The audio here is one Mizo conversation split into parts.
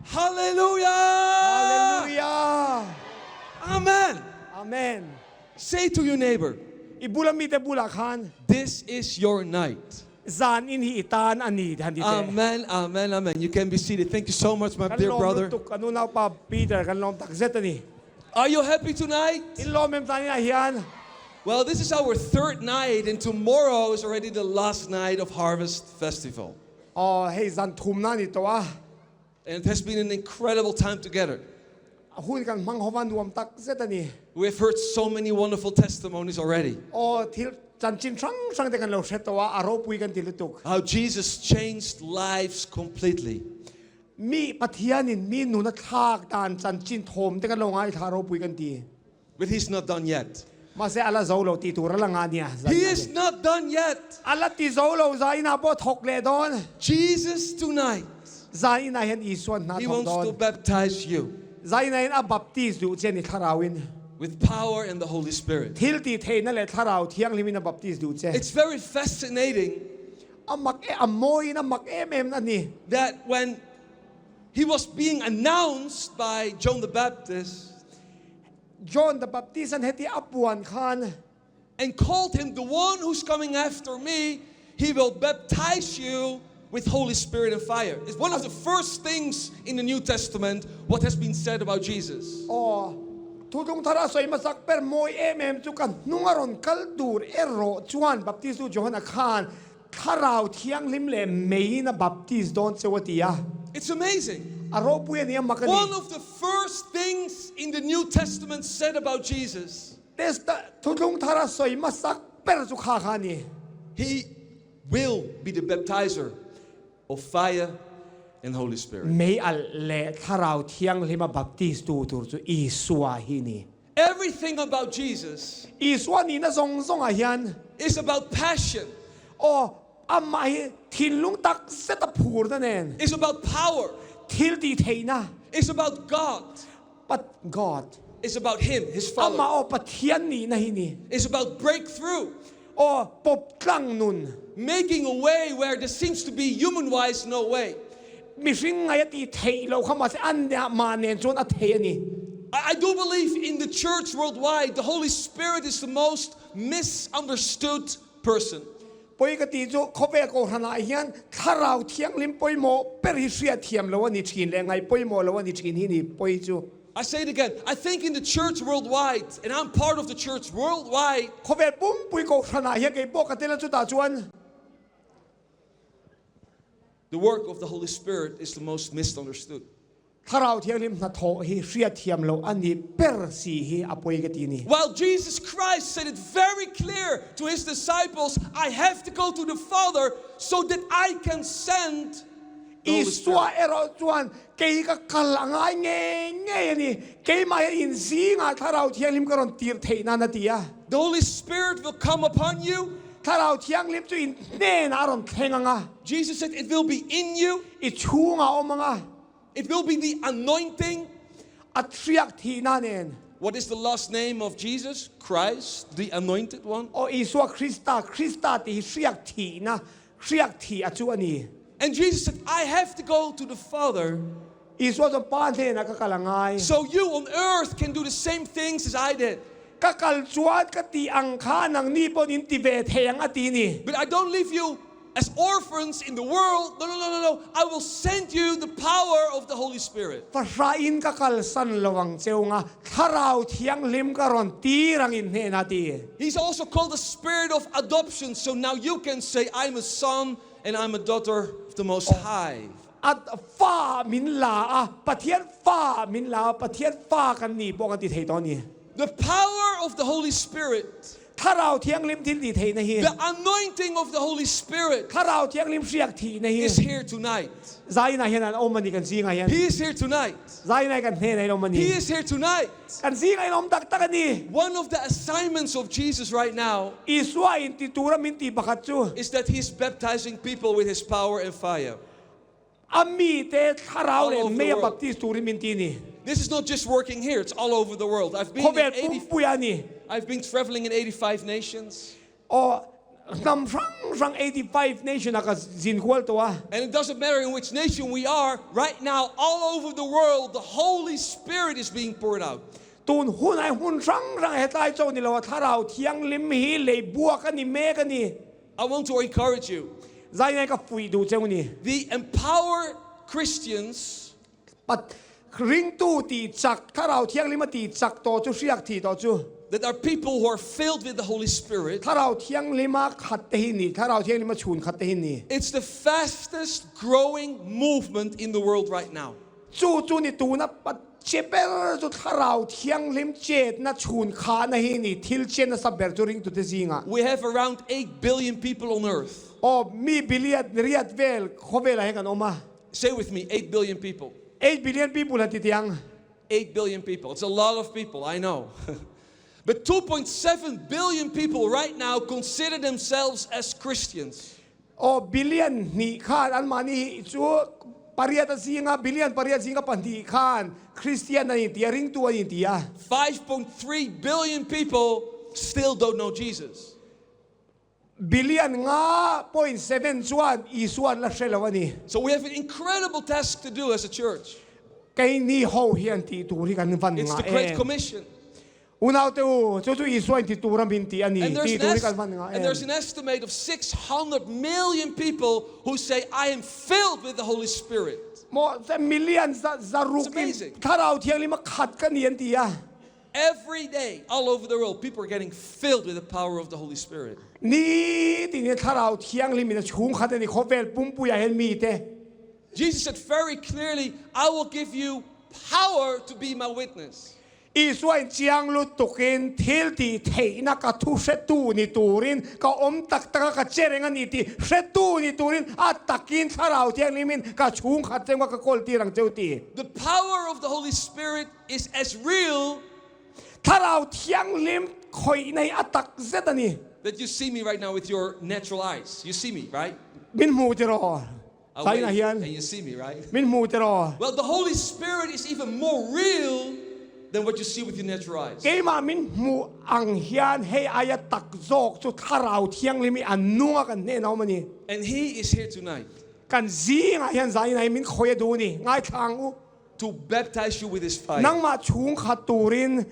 Hallelujah! Hallelujah! Amen. Amen. Say to your neighbor, I bula mite bulah khan this is your night. Zan in hi i tan a ni han ti teh. Amen, amen, amen. You can be seated. Thank you so much, my Kan dear lawm brother. lutuk kan unaupa Peter kan lawm takzet a ni. Are you happy tonight? In lawm em tan inah hian? Well, this is our third night and tomorrow is already the last night of Harvest Festival. Aw, hei zan thumna a ni tawh a. And it has been an incredible time together. A hun kan hmang hova nuam tak zet a ni. We have heard so many wonderful testimonies already. Aw, thil chanchin hrang hrang te kan lo hre tawh a, a ropui kan ti lutuk. How Jesus changed lives completely. Mi Pathianin mi nun a thlak dan chanchin thawm te kan lo ngaithla ropui kan ti. But he's not done yet. Mahse a la zo lo tih tur a la ngah nia. He is not done yet. A la ti zo lo zainah pawh thawk leh dawn. Jesus tonight. Zainah hian Isuan hna He thawk wants dawn. to baptize you. Zainah in a baptize duh che ni thlarau in. With power and the Holy Spirit. Thil tih theihna leh thlarau thianghlim in a baptize duh che. It's very fascinating. A mak e, a mawi in a mak em em a ni. That when he was being announced by John the Baptist. John the Baptist an heti a puan khan. And called him the one who's coming after me, he will baptize you with Holy Spirit and fire. It's one of the first things in the New Testament what has been said about Jesus. Aw, Thuthlung thar a sawi hmasak ber mawi em em chu ka hnung a rawn kal tur erawh chuan Baptistu Johana khan Thlarau Thianghlim leh meiin a baptize dawn cheu a ti a. It's amazing. A ropui a ni a mak a ni. One of the first things in the New Testament said about Jesus. Testa, Thuthlung thar a sawi hmasak ber chu kha kha a ni. He will be the baptizer of fire and Holy Spirit. Mei alh leh Thlarau Thianghlim a baptize tu tur chu Isua hi ni. Everything about Jesus. Isua nihna zawng zawngah hian. Is about passion. Aw, amah hi thinlung tak zet a phurna nen. Is about power. Thil tih theihna. Is about God. Pat, God. Is about him, his father. Amah aw Pathian nihna hi ni. Is about breakthrough. Aw, pawp tlang nun. Making a way where there seems to be human wise no way. Mihring ngai a tih theih loh kha mahse a mah nen chuan a thei a ni. I do believe in the church worldwide the Holy Spirit is the most misunderstood person. Pawi ka tih chu khawvel kohhranah hian thlarau thianghlim pawimawh ber hi hriatthiam lo a ni thin leh ngaih pawimawh lo a ni thin hi ni pawi chu. I say it again, I think in the church worldwide, and I'm part of the church worldwide. Khawvel pumpui kohhranah hian kei pawh ka tel a chutah chuan. The work of the Holy Spirit is the most misunderstood. Thlarau Thianghlim hnathawh hi hriatthiam loh a ni ber si hi a pawi ka ti ni. While Jesus Christ said it very clear to his disciples, I have to go to the Father so that I can send the Holy Isua Spirit. erawh chuan, Kei ka kal a ngai ngei ngei a ni, keimah hian in zingah Thlarau Thianghlim ka rawn tir theih nan a ti a. The Holy Spirit will come upon you. Thlarau Thianghlim chu in hnenah a rawn thleng ang a. Jesus said, It will be in you. I chhungah a awm ang a. It will be the anointing. A thriak thihna nen. What is the last name of Jesus? Christ, the anointed one. Aw, Isua Krista, Krista tih hi hriak thihna, hriak thih a chu a ni. And Jesus said, I have to go to the Father. Isua chuan Pa hnenah ka kal a ngai. So you on earth can do the same things as I did. Ka kal chuan ka tih ang kha nangni pawhin in ti ve thei ang a ti ni. But I don't leave you as orphans in the world. No, no, no, no, no. I will send you the power of the Holy Spirit. Fahrain ka kalsan lo ang cheu nga, Thlarau Thianghlim ka rawn tir ang in hnenah ti. He's also called the spirit of adoption, so now you can say, I'm a son and I'm a daughter of the Most High. A fa min la a, Pathian fa min la a, Pathian fa kan ni pawh kan ti thei tawh a ni. The power of the Holy Spirit. Thlarau Thianghlim thil tih theihna hi. The anointing of the Holy Spirit. Thlarau Thianghlim hriak thihna hi. Is here tonight. Zainah hian an awm a ni kan zingah hian. He is here tonight. Zainah hi kan hnenah in awm a ni. He is here tonight. Kan zingah in awm tak tak a ni. One of the assignments of Jesus right now. Isua in ti tura min tih pakhat chu. Is that he is baptizing people with his power and fire. A mite thlarau leh mei a baptist turin min ti a ni. This is not just working here, it's all over the world. I've been Khawvel pumpuia a ni. I've been traveling in 85 nations. Aw, Hnam hrang hrang 85 nation ah ka zin kual tawh a. And it doesn't matter in which nation we are, right now all over the world the Holy Spirit is being poured out. Tun hunah hi hmun hrang hrang hetlai chauh ni lo a Thlarau Thianghlim hi lei buak a ni mek a ni. I want to encourage you. Zainai ka fuih duh cheu ni. The empower Christians. Pat ringtu tih chak, Thlarau Thianghlim a tih chak tawh chu hriak thih tawh chu. That are people who are filled with the Holy Spirit. Thlarau Thianghlim a khat te hi ni, Thlarau Thianghlim a chhun khat te hi ni. It's the fastest growing movement in the world right now. Chu chu ni tuna che ber chu Thlarau Thianghlim chetna chhun khahna hi ni, thil che nasa ber chu ringtute zingah. We have around 8 billion people on earth. Aw, mi billion riat vel khawvelah hian kan awm a. Say with me, 8 billion people. 8 billion people han ti tiang. 8 billion people. It's a lot of people, I know. But 2.7 billion people right now consider themselves as Christians. Aw, billion hnih khan anmahni chu pariat a zinga billion pariat zinga pahnih khan Christian an inti a, ringtu an inti a. 5.3 billion people still don't know Jesus. Billion nga point seven chuan Isua an la hre lo a ni. So we have an incredible task to do as a church. Keini ho hian tih tur hi kan van It's ngah the Great em? Commission. Unaute u, chu chu Isua in ti tur a min tih a ni. And there's Tih an, tur hi est- kan van ngah and there's em? an estimate of 600 million people who say, I am filled with the Holy Spirit. Maw, million za It's zaruk in amazing. Thlarau Thianghlim a khat ka ni an ti a. Every day, all over the world, people are getting filled with the power of the Holy Spirit. Ni tin Thlarau Thianghlim in a chhung khat a ni khawvel pumpuiah hian mite. Jesus said very clearly, I will give you power to be my witness. Isua in chiang lutukin thil tih theihna ka thu hretu ni turin ka awm tak tak a ka che reng a ni tih hretu ni turin a takin Thlarau Thianghlim in ka chhung khat cheu nga ka kawl tir ang cheu ti. The power of the Holy Spirit is as real Thlarau Thianghlim khawih nei a tak zet a ni. That you see me right now with your natural eyes. You see me, right? Min hmu tiraw? I Saina wave hian and you see me, right? min hmu tiraw? Well, the Holy Spirit is even more real than what you see with your natural eyes. Keimah min hmu ang hian hei aia tak zawk chu Thlarau Thianghlim hi a nung a kan hneh a awm a ni. And He is here tonight Kan zingah hian zaina hi min khawih a duh a ni. Ngaithla ang u. to baptize you with His fire. Nangmah chhungkhat turin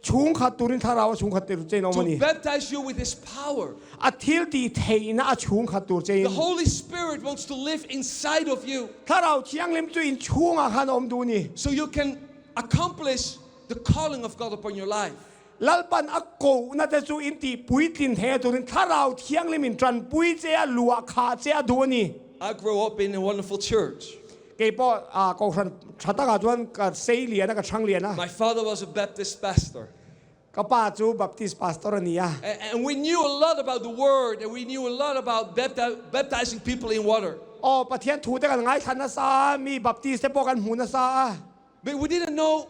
chhungkhat turin Thlarau a chhungkhat tur chein a awm a To ni. baptize you with His power. A thil tih theihna a chhungkhat tur The chein. Holy Spirit wants to live inside of you Thlarau Thianghlim chu in chhungah khan a awm duh a ni. so you can accomplish the calling of God upon your life. Lalpan a kohna te chu in tih puitlin theih turin Thlarau Thianghlim in tanpui che a, luah khah che a duh a ni. I grew up in a wonderful church. Kei pawh kohhran tha takah chuan ka sei lian a, ka chhang lian a. My father was a Baptist pastor. Ka pa chu Baptist pastor a ni a. And we knew a lot about the word and we knew a lot about baptizing people in water. Aw, Pathian thu te kan ngaithla nasa a, mi Baptist te pawh kan hmu nasa a. But we didn't know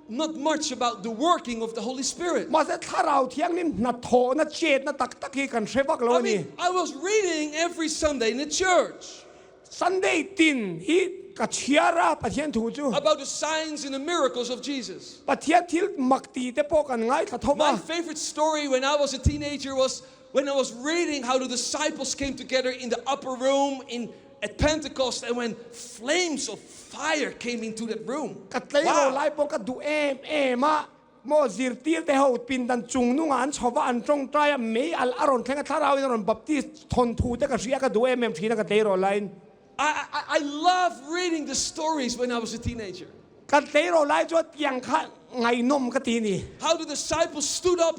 not much about the working of the Holy Spirit. Mahse Thlarau Thianghlim hnathawhna chetna tak tak hi kan hre vak lo I a ni. mean, I was reading every Sunday in the church Sunday tin hi ka chhiar a Pathian thu chu. about the signs and the miracles of Jesus. Pathian thil mak tih te pawh kan ngaithla tho My a. favorite story when I was a teenager was when I was reading how the disciples came together in the upper room in at Pentecost and when flames of fire came into that room. Ka tleirawl Wow. lai pawh ka duh em em a, maw zirtirte ho pindan chung nungah an chho va, an tawngtai a, mei al a rawn thleng a, thlarau in a rawn baptist thawn thu te ka hria ka duh em em thin a ka tleirawl laiin. I, I, I love reading the stories when I was a teenager. Ka tleirawl lai chuan tiang kha ngaihnawm ka ti ni. How the disciples stood up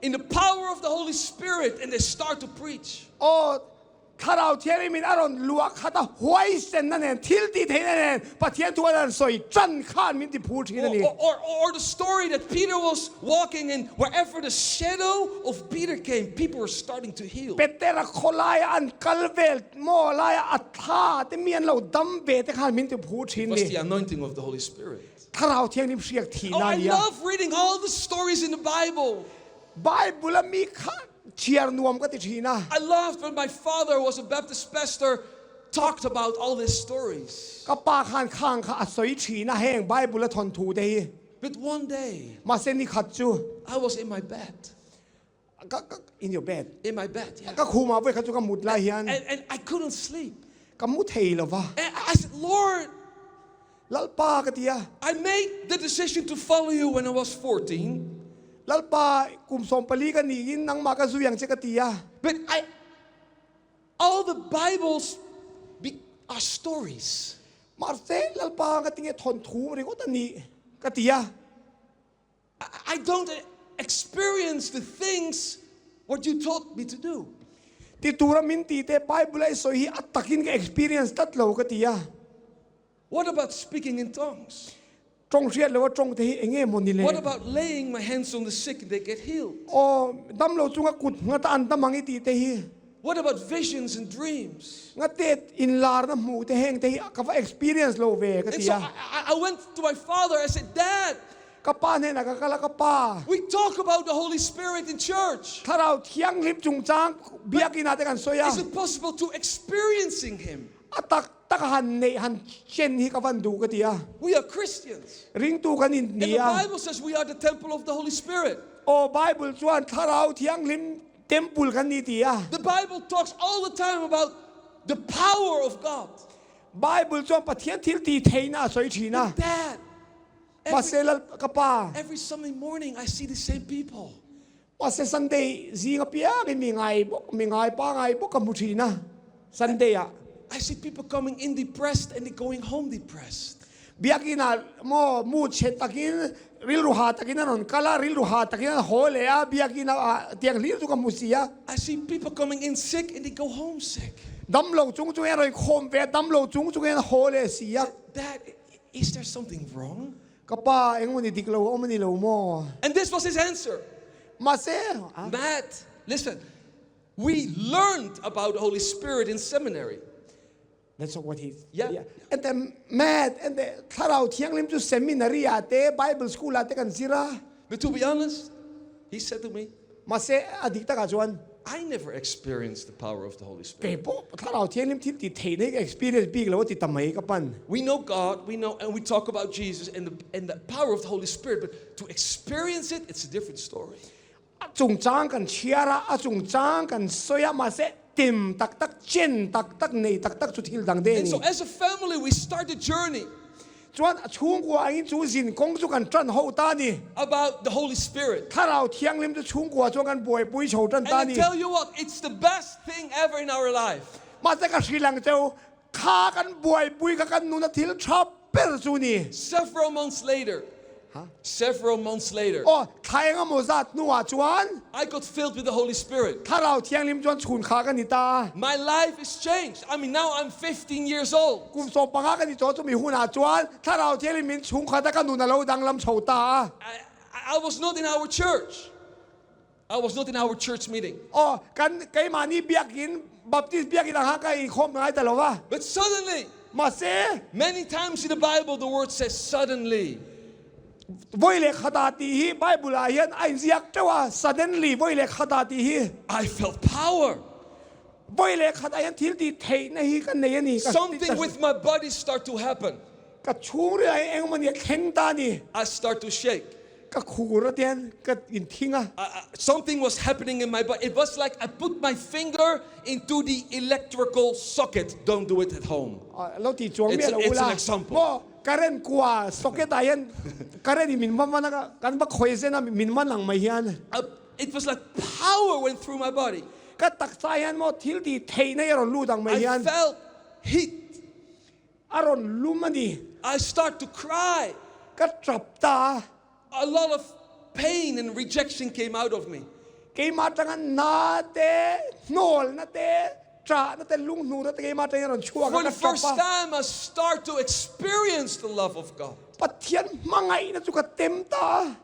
in the power of the Holy Spirit and they start to preach. Aw, Thlarau Thianghlim in a rawn luah khat a, huaisenna nen, thil tih theihna nen Pathian thu an han sawi tan khan min ti phur thin a ni. Or, or, or the story that Peter was walking and wherever the shadow of Peter came, people were starting to heal. Petera khawlaia an kal vel maw laia a thla te mi an lo dam ve te khan min ti phur thin It was ni. the anointing of the Holy Spirit. Thlarau Thianghlim hriak thihna Oh, a I ni a. love reading all the stories in the Bible. Bible a mi kha chhiar nuam ka ti thin a. I loved when my father was a Baptist pastor talked about all these stories. Ka pa khan khang kha a sawi thin a heng Bible a thawn thu te hi. But one day Mahse ni khat chu. I was in my bed. Ka ka in your bed. In my bed, yeah. Ka khumah voi khat chu ka mut lai hian. And, and I couldn't sleep. Ka mu thei lova. And I said, Lord, Lalpa ka tia. I made the decision to follow you when I was 14. Lalpa kum som pali ka ni in nangmah ka zui ang che ka tia. But I all the Bibles be, are stories. Mahse Lalpa ka tinge thon thu ringawt ani ka tia. I don't experience the things what you taught me to do. Ti tura min ti te Bible a i sawi hi a takin ka experience tlat lo ka ti a. What about speaking in tongues? Tawng hriat lo a tawng te hi enge maw ni le? What about laying my hands on the sick and they get healed? Aw, damlo chunga kut ngata an dam ang i tih te hi. What about visions and dreams? Ngate inlarna hmuh te heng te hi ka va experience lo ve ka And ti so a. I, I went to my father, I said, Dad, Ka pa hnenah ka kal a, ka pa. We talk about the Holy Spirit in church. Thlarau Thianghlim chungchang biakinn ah te kan sawi a. Is it possible to experiencing him? A tak tak a han neih han chen hi ka van duh ka ti a. We are Christians. Ringtu kan in And ni the a. Bible says we are the temple of the Holy Spirit. Aw, Bible chuan Thlarau Thianghlim temple kan ni ti a. The Bible talks all the time about the power of God. Bible chuan Pathian thil tih theihna a sawi thin a. But Dad, Mahse Lal ka pa. Every Sunday morning I see the same people. Mahse Sunday zing apiangin mi ngai bawk, mi ngai pa ngai bawk ka hmu thin a, Sunday ah. I see people coming in depressed and they going home depressed. Biakinn ah maw mu chhe takin rilru ha takin an rawn kal a, rilru ha takin an haw leh a, biakinn ah tiang hlir chu ka hmu si a. I see people coming in sick and they go home sick. Damlo chung chungin an rawn khawm ve a, damlo chung chungin an haw leh si a. Dad, Is there something wrong? Ka pa, engmawni dik lo a awm a ni lo maw? And this was his answer. Mahse, Matt, listen, we learned about the Holy Spirit in seminary. That's what he Yeah. And then Matt and the Thlarau Thianghlim chu seminary ah te Bible school ah te kan zir a. But to be honest, he said to me, Mahse a dik takah chuan I never experienced the power of the Holy Spirit. Kei pawh Thlarau Thianghlim thil ti theihna hi ka experience bik lo a ti ta mai ka pan. We know God, we know and we talk about Jesus and the and the power of the Holy Spirit, but to experience it, it's a different story. A chungchang kan chhiar a, a chungchang kan sawi a, mahse tim tak tak, chen tak tak, nei tak tak chu thil dang dei a And ni. so as a family, we start the journey. Chuan a chhungkua angin chu zin kawng chu kan ṭan ho ta a ni. About the Holy Spirit. Thlarau Thianghlim chu chhungkua chuan kan buaipui chho ṭan ta a And I ni. tell you what, it's the best thing ever in our life. Mahse ka hrilh ang cheu, kha kan buaipui kha kan nuna thil ṭha ber chu ni. Several months later, Several months later. Aw, thla eng emaw zat hnuah chuan. I got filled with the Holy Spirit. Thlarau Thianghlim chuan chhun kha ka ni ta. My life is changed. I mean, now I'm 15 years old. Kum 15 ka ni tawh chumi hunah chuan Thlarau Thianghlim min chhung khat a ka nun a lo danglam chho ta a. I, I was not in our church. I was not in our church meeting. Aw, kan keimahni biakin, Baptist biakin ang kha ka inkhawm ngai ta lo va. But suddenly, Mahse, many times in the Bible the word says suddenly. Vawi leh khat ah tih hi Bible ah hian a inziak teuh a, suddenly vawi leh khat ah tih hi. I felt power. Vawi leh khat ah hian thil tih theihna hi ka nei a ni. Something with my body start to happen. Ka chhungril ah hian engmawni a thleng ta a ni. I start to shake. Ka khur a tian ka inthing a. Something was happening in my body. It was like I put my finger into the electrical socket. Don't do it at home. Lo ti chuang miah lo It's ula. an example. Maw current kua socket ah hian current in min va man a, kan va khawi zen a min man ang mai hian. It was like power went through my body. Ka taksa hian maw thil tih theihna hi a rawn lut ang mai I hian. felt heat. A rawn lum a ni. I start to cry. Ka tap ta a. A lot of pain and rejection came out of me. Keimah atanga na te, hnawlna te, ṭahna te, lunghnurna te keimah atangin a rawn chhuak a, For the ka ṭap first a. time I start to experience the love of God. Pathian hmangaihna chu ka tem ta a.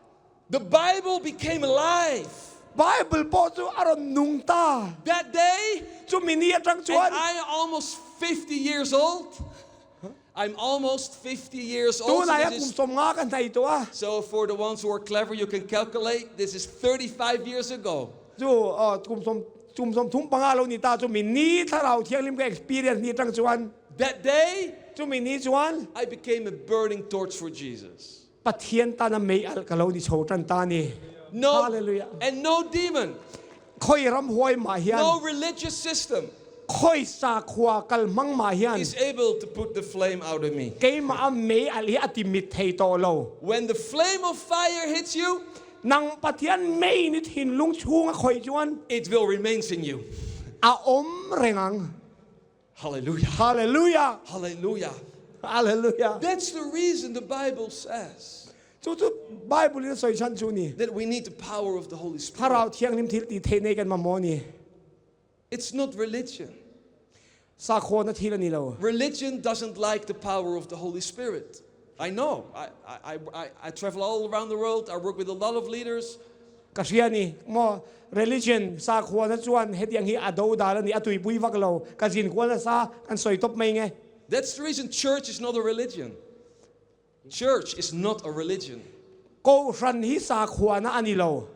The Bible became alive. Bible pawh chu a rawn nung ta. That day, Chumi ni atang chuan. And I am almost 50 years old. I'm almost 50 years old. Tunlai ah kum 50 ka hnaih tawh a. So for the ones who are clever, you can calculate. This is 35 years ago. Chu kum sawm kum 35 lo ni ta chumi ni Thlarau Thianghlim ka experience ni atang chuan. That day, Chumi ni chuan. I became a burning torch for Jesus. Pathian tana mei alh ka lo ni chho tan ta ni. No, Hallelujah. And no demon. Khawi ramhuai mah hian. No religious system. Khawi sakhua kal hmang mah hian. Is able to put the flame out of me. Keimah a mei alh hi a ti mit thei tawh lo. When the flame of fire hits you. Nang Pathian mei ni thinlung chhung a khawih chuan. It will remains in you. A awm reng ang. Hallelujah. Hallelujah. Hallelujah. Hallelujah. That's the reason the Bible says. Chu chu Bible in soi chan chu ni. That we need the power of the Holy Spirit. Thlarau Thianghlim thil ti thei nei kan mamawh ni. It's not religion. Sakhua na thil ani lo. Religion doesn't like the power of the Holy Spirit. I know. I, I, I, I travel all around the world. I work with a lot of leaders. Ka hria ni maw religion sakhua na chuan hetiang hi a do dal ani a tuipui vak lo ka zin kual nasa kan sawi tawp mai nge. That's the reason church is not a religion. Church is not a religion. Kohhran hi sakhua na ani lo.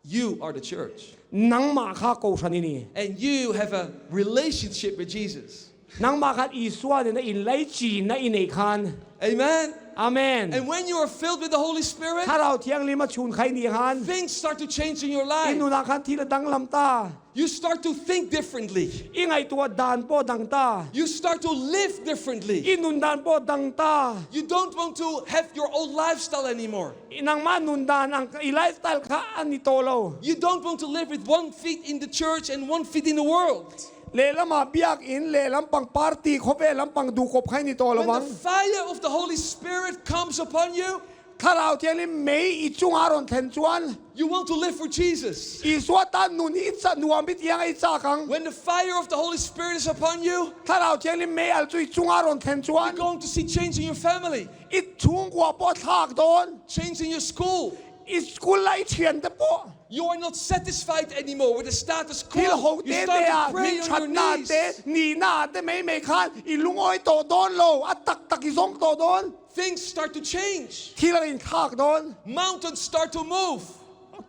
You are the church. Nangmah kha kohhran i ni. And you have a relationship with Jesus. Nangmah khan Isua nena inlaichin na i neih khan. Amen. Amen. And when you are filled with the Holy Spirit, Thlarau Thianghlim a chhun khai nih khan things start to change in your i life. nunah khan thil a danglam ta. You start to think differently. I ngaihtuah dan pawh dang ta. You start to live differently. I nun dan pawh dang ta. You don't want to have your old lifestyle anymore. I nangmah nun dan ang i lifestyle kha a ni tawh lo. You don't want to live with one feet in the church and one feet in the world. Lehlamah biakinn, lehlam pang party, khawvel lampang duhkawp kha i ni tawh lo When ang. the fire of the Holy Spirit comes upon you, Thlarau Thianghlim mei i chungah rawn thlen chuan. You want to live for Jesus. Isua tan nun hi i nuam i tiang a i chak ang. When the fire of the Holy Spirit is upon you, Thlarau Thianghlim mei al chu i chungah rawn thlen chuan. You're going to see change in your family. I chhungkua pawh a thlak dawn. Change in your school. I school la i thiante pawh. You are not satisfied anymore with the status quo. Thil ho You te start te to ah pray min on your thatna knees. te, nihna te mai mai khan i lungawi tawh dawn lo, a tak tak i zawng tawh dawn. Things start to change. Thil a inthlak dawn. Mountains start to move.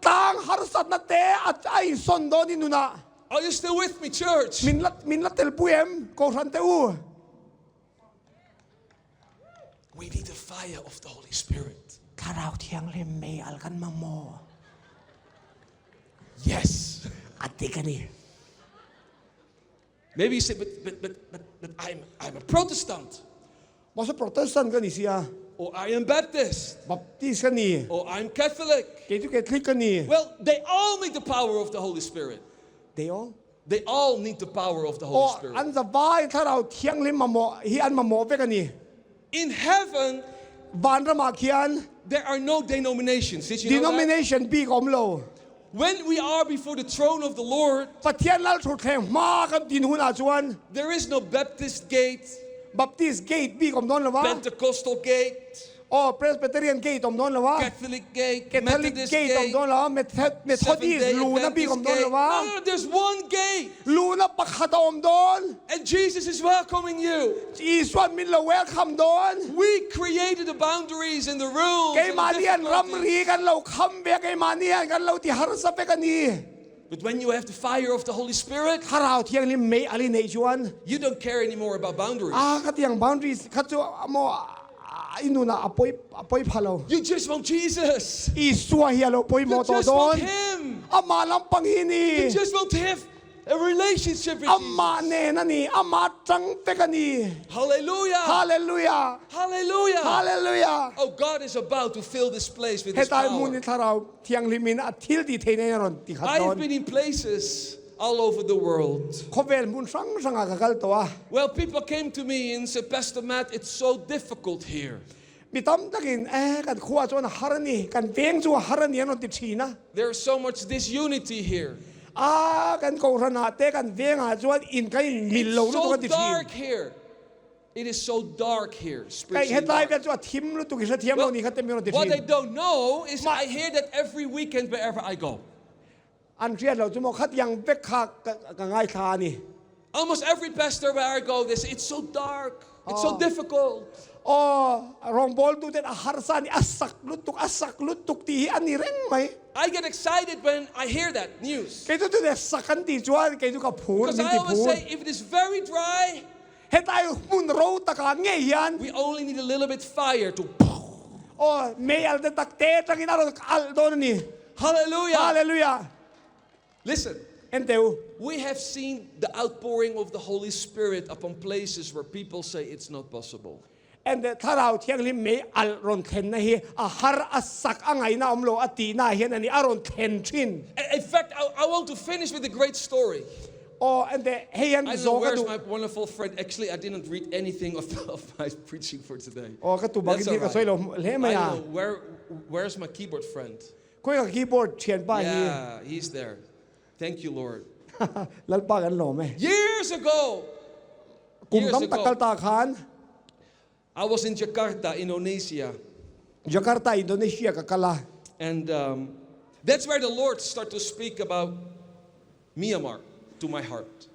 Tlang harsatna te a a insawn dawn i nunah. Are you still with me, church? Min la min la telpui em, Kohhran te u? We need the fire of the Holy Spirit. Thlarau Thianghlim mei al kan mamawh. Yes. A dik a ni. Maybe you say, but, but, but, but, but I'm, I'm a Protestant. Mahse Protestant ka ni sia. Or I am Baptist. Baptist ka ni. Or I'm Catholic. Kei chu Catholic ka ni. Well, they all need the power of the Holy Spirit. They all? They all need the power of the Holy Aw, Spirit. an zavai Thlarau Thianghlim mamawh hi an mamawh vek a ni. In heaven, Vanramah khian there are no denominations. Did you know that? Denomination bik a awm lo. When we are before the throne of the Lord, Pathian Lalthutthleng hma kan din hunah chuan there is no Baptist gate, Baptist gate bik awm dawn lo va. Pentecostal gate, Aw, Presbyterian gate awm dawn lo va. Catholic gate, Catholic Methodist gate awm gate, dawn lo va, Methodist Seventh-day luna bik Adventist awm dawn gate. lo va. No, no, there's one gate. Luna pakhat a awm dawn. And Jesus is welcoming you. Isuan min lo welcome dawn. We created the boundaries and the rules and the Keimahni hian difficulties. ramri kan lo kham ve a, keimahni hian kan lo ti harsa vek a ni. But when you have the fire of the Holy Spirit, Thlarau Thianghlim mei al i neih chuan. You don't care anymore about boundaries. A ka tiang boundaries kha chu maw i nunah a pawi a pawi pha lo. You just want Jesus. Isua hi a lo pawi You maw tawh just want dawn. him. Amah lampang hi ni. You just want to have a relationship with Amah Jesus. nen a ni, amah tang vek a ni. Hallelujah. Hallelujah. Hallelujah. Hallelujah. Oh, God is about to fill this place with His Hetlai power. hmun hi Thlarau Thianghlim in a thil ti thei nen a rawn ti khat I have dawn. been in places all over the world. Khawvel hmun hrang hrangah ka kal tawh a. Well, people came to me and said, Pastor Matt, it's so difficult here. Mi tam takin, Eh, kan khua chuan a har a ni, kan veng chu a har a ni an rawn ti thin a. There is so much disunity here. A, kan kohhranah te kan vengah chuan in kan in mil It's lo lutuk so a ti thin. dark here. It is so dark here, Kai spiritually hetlai dark. vel chu a thim lutuk i hrethiam lo Well, ni kha te mi rawn ti what they thin. don't know is Ma- I hear that every weekend wherever I go. An hriat lo chu maw khatiang vek kha ka ngaithla a ni. Almost every pastor where I go, they say, it's so dark, it's so difficult. Aw, rawngbawltu ten a harsa a ni, a sak lutuk, a sak lutuk tih hi a ni reng mai. I get excited when I hear that news. Kei chu chuteh sak an tih chuan kei chu ka phur, Because min I ti always phur. say, if it is very dry, Hetlai hmun ro takah ngei hian. We only need a little bit fire to Aw, mei al te tak te atangin a rawn alh dawn a ni. Hallelujah! Hallelujah! Listen, En teh u. we have seen the outpouring of the Holy Spirit upon places where people say it's not possible. En teh, Thlarau Thianghlim mei alh rawn thlenna hi a har a sak a ngaihna awm lo a tihna ah hian a ni a rawn thlen thin. In fact, I, I want to finish with a great story. Aw, en teh, hei hian I don't know zawh ka where's duh. my wonderful friend. Actually, I didn't read anything of, of my preaching for today. Aw, ka tu bak That's in all thil ka sawi right. lo hle mai I a. don't know where where's my keyboard friend. Khawi ka keyboard thianpa hi. Yeah, he's there. Thank you, Lord. Lalpa kan lawm e. Years ago, Kum years tam tak kal ago, ta khan I was in Jakarta, Indonesia, Jakarta, Indonesia ka kal a. and um, that's where the Lord started to speak about Myanmar to my heart.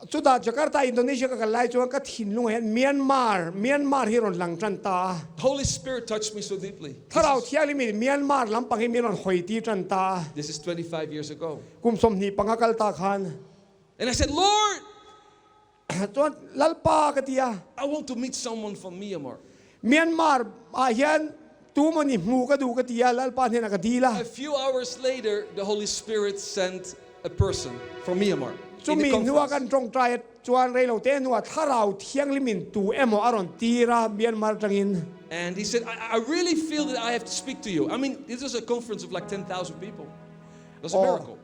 Chutah Jakarta, Indonesia ka kal lai chuan ka thinlungah hian Myanmar, Myanmar hi rawn lang tan ta a. Holy Spirit touched me so deeply. This Thlarau is, Thianghlim in Myanmar lampang hi min rawn hawi tir tan ta a. this is 25 years ago. Kum 25 kal ta khan. And I said, Lord, Chuan Lalpa ka ti a. I want to meet someone from Myanmar. Myanmar ah hian tumaw ni hmu ka duh ka ti a, Lalpa hnenah ka dil a. A few hours later, the Holy Spirit sent a person from Myanmar in the Chumi hnua conference. kan tawngtai chuan reilo te hnuah Thlarau Thianghlim in tu emaw a rawn tir a Myanmar atangin. And he said, I, I really feel that I have to speak to you. I mean, this was a conference of like 10,000 people. It was a Oh. miracle.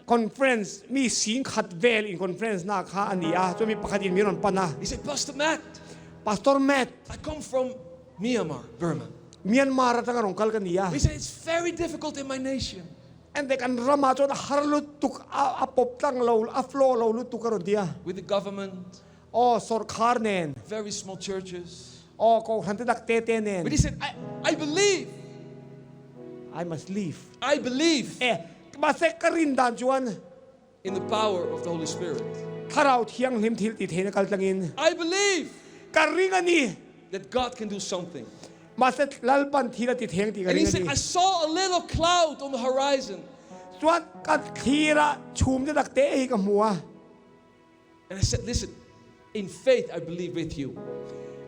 Conference mi singkhat vel in conference na kha a ni a, chuan mi pakhat in min rawn pan a. He said, Pastor Matt, Pastor Matt, I come from Myanmar, Burma. Myanmar atanga rawn kal ka ni a. He said, It's very difficult in my nation. Ente kan ramah chuan a har lutuk a, a pawp tlang lo, a flow lo lutuk a rawn ti a. With the government. Aw, sawrkhar nen. Very small churches. Aw, kohhran te tak te te nen. But he said, I, I believe. I must leave. I believe. E, mahse ka rin dan chuan. In the power of the Holy Spirit. Thlarau Thianghlim thil ti theihna kal tlangin. I believe. Ka ring a ni. That God can do something. Mahse Lalpan thil a ti theng tih ka And he ring a said, ni. I saw a little cloud on the horizon. Chuan ka thlir a chhum te tak te hi ka hmu a. And I said, Listen, in faith I believe with you.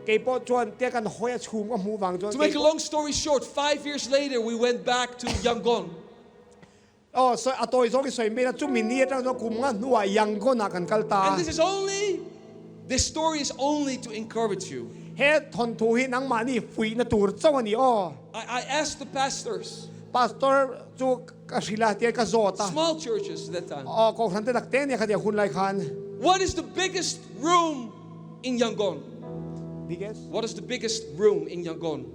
Kei pawh chuan tia kan hawi a chhum ka hmuh vang chuan To make kei a long story short, five years later we went back to Yangon. Aw, sawi a tawi zawk i sawi mai la, chumi ni atang chuan kum nga hnuah Yangon ah kan kal ta And a. this is only, this story is only to encourage you. He thawnthu hi nangmahni fuihna tur chauh a ni aw. I, I asked the pastors. Pastor chu ka hrilh a, tihian ka zawt a. Small churches at that time. Aw, kohhran te tak te nia khatiang hun lai khan. What is the biggest room in Yangon? Biggest? What is the biggest room in Yangon?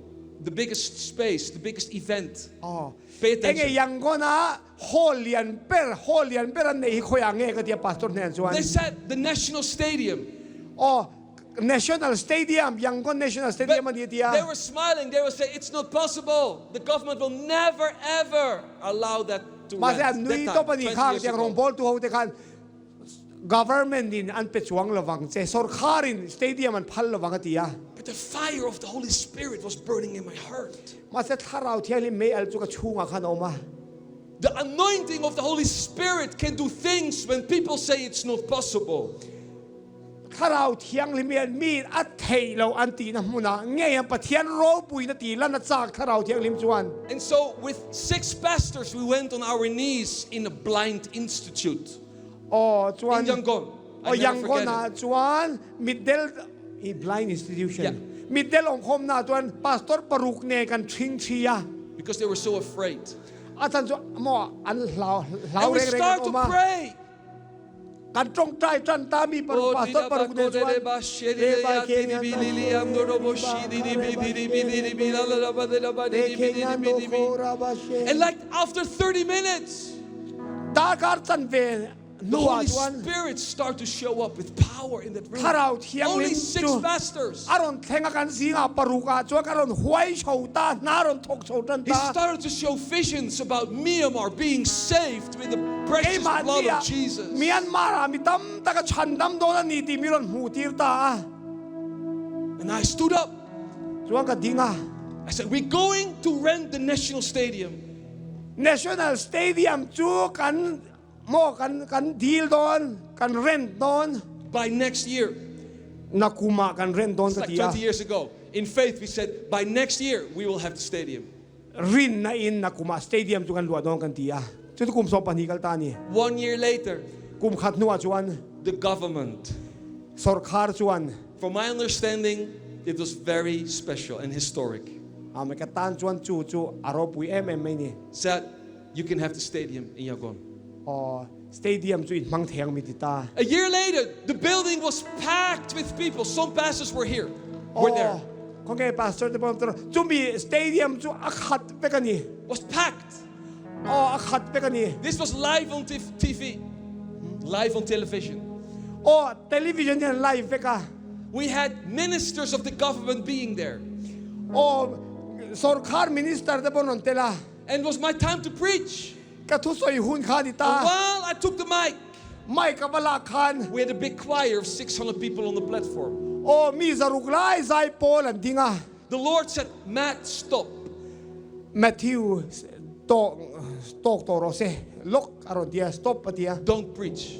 The biggest space, the biggest event. Aw, Pay attention. enge Yangon a hall lian ber, hall lian ber an neih hi khawiah nge ka ti a pastor hnen chuan. They said the National Stadium. Aw, National Stadium, Yangon National Stadium a ni a ti a. They were smiling, they were saying it's not possible, the government will never ever allow that to Mahse rent. an nui That tawp time, a nih 20 kha years tiang ago. rawngbawltu ho te khan government in an pe chuang lovang che, sawrkhar in stadium an phal lovang a ti a. But the fire of the Holy Spirit was burning in my heart. Mahse thlarau thianghlim mei al chu ka chhungah khan a awm a. The anointing of the Holy Spirit can do things when people say it's not possible. Thlarau Thianghlim hian mi a theih loh an tihna hmunah ngei hian Pathian ropuina tih lan a chak Thlarau Thianghlim chuan. And so with six pastors we went on our knees in a blind institute Aw chuan in Yangon. Aw I never forget Yangon ah it. chuan mitdel i blind institution Yeah. mitdel awmkhawmna ah chuan pastor paruk nen kan ṭhing ṭhi a. Because they were so afraid. A chan chu maw an hlau hlau And we reng reng an start to awm a. pray. Kan tawngtai tan ta mi paruk pastor paruk nen chuan And like after 30 minutes, Darkar chanve the hnuah Holy chuan Spirit start to show up with power in that room. Thlarau Only Thianghlim six chu pastors. a rawn thleng a, kan zingah paruk ah chuan ka rawn huai chho ta, hna rawn thawk chho tan He ta. started to show visions about Myanmar being saved with the precious Keimah blood nia of Jesus. Myanmar ah mi tam tak a chhandam dawn a ni tih mi rawn hmuh tir ta a. And I stood up. Chuan ka ding a. I said, We're going to rent the National Stadium. National Stadium chu kan maw kan kan deal dawn, kan rent dawn. By next year. Nakum ah kan rent dawn It's ka like ti a. 20 years ago. In faith we said, by next year we will have the stadium. Rinna in nakum ah stadium chu kan luah dawn kan ti a. Chu chu kum 12 kal ta a ni. One year later. Kum khat hnuah chuan. The government. Sorkar chuan. From my understanding, it was very special and historic. Amen. Ka tan chuan chu chu a ropui em em mai ni. Said, you can have the stadium in Yangon. Aw, stadium chu in hmang thei ang mi ti ta. A year later, the building was packed with people. Some pastors were here, were there. Aw, khawnge pastor te pawh an awm tawh. Chumi stadium chu a khat vek a ni. Was packed. Aw, a khat vek a ni. This was live on TV, live on television. Aw, television hian live vek a. We had ministers of the government being there. Aw, sorkar minister te pawh an rawn tel a. And it was my time to preach. Ka thusawi hun kha a ni ta. And while I took the mic. Mic a va lak khan. We had a big choir of 600 people on the platform. Aw, mi 600 lai zai pawl an ding a. The Lord said, Matt, stop. Matthew, tawk tawk tawh rawh se. Lawk a rawn ti a, stop a ti a. Don't preach.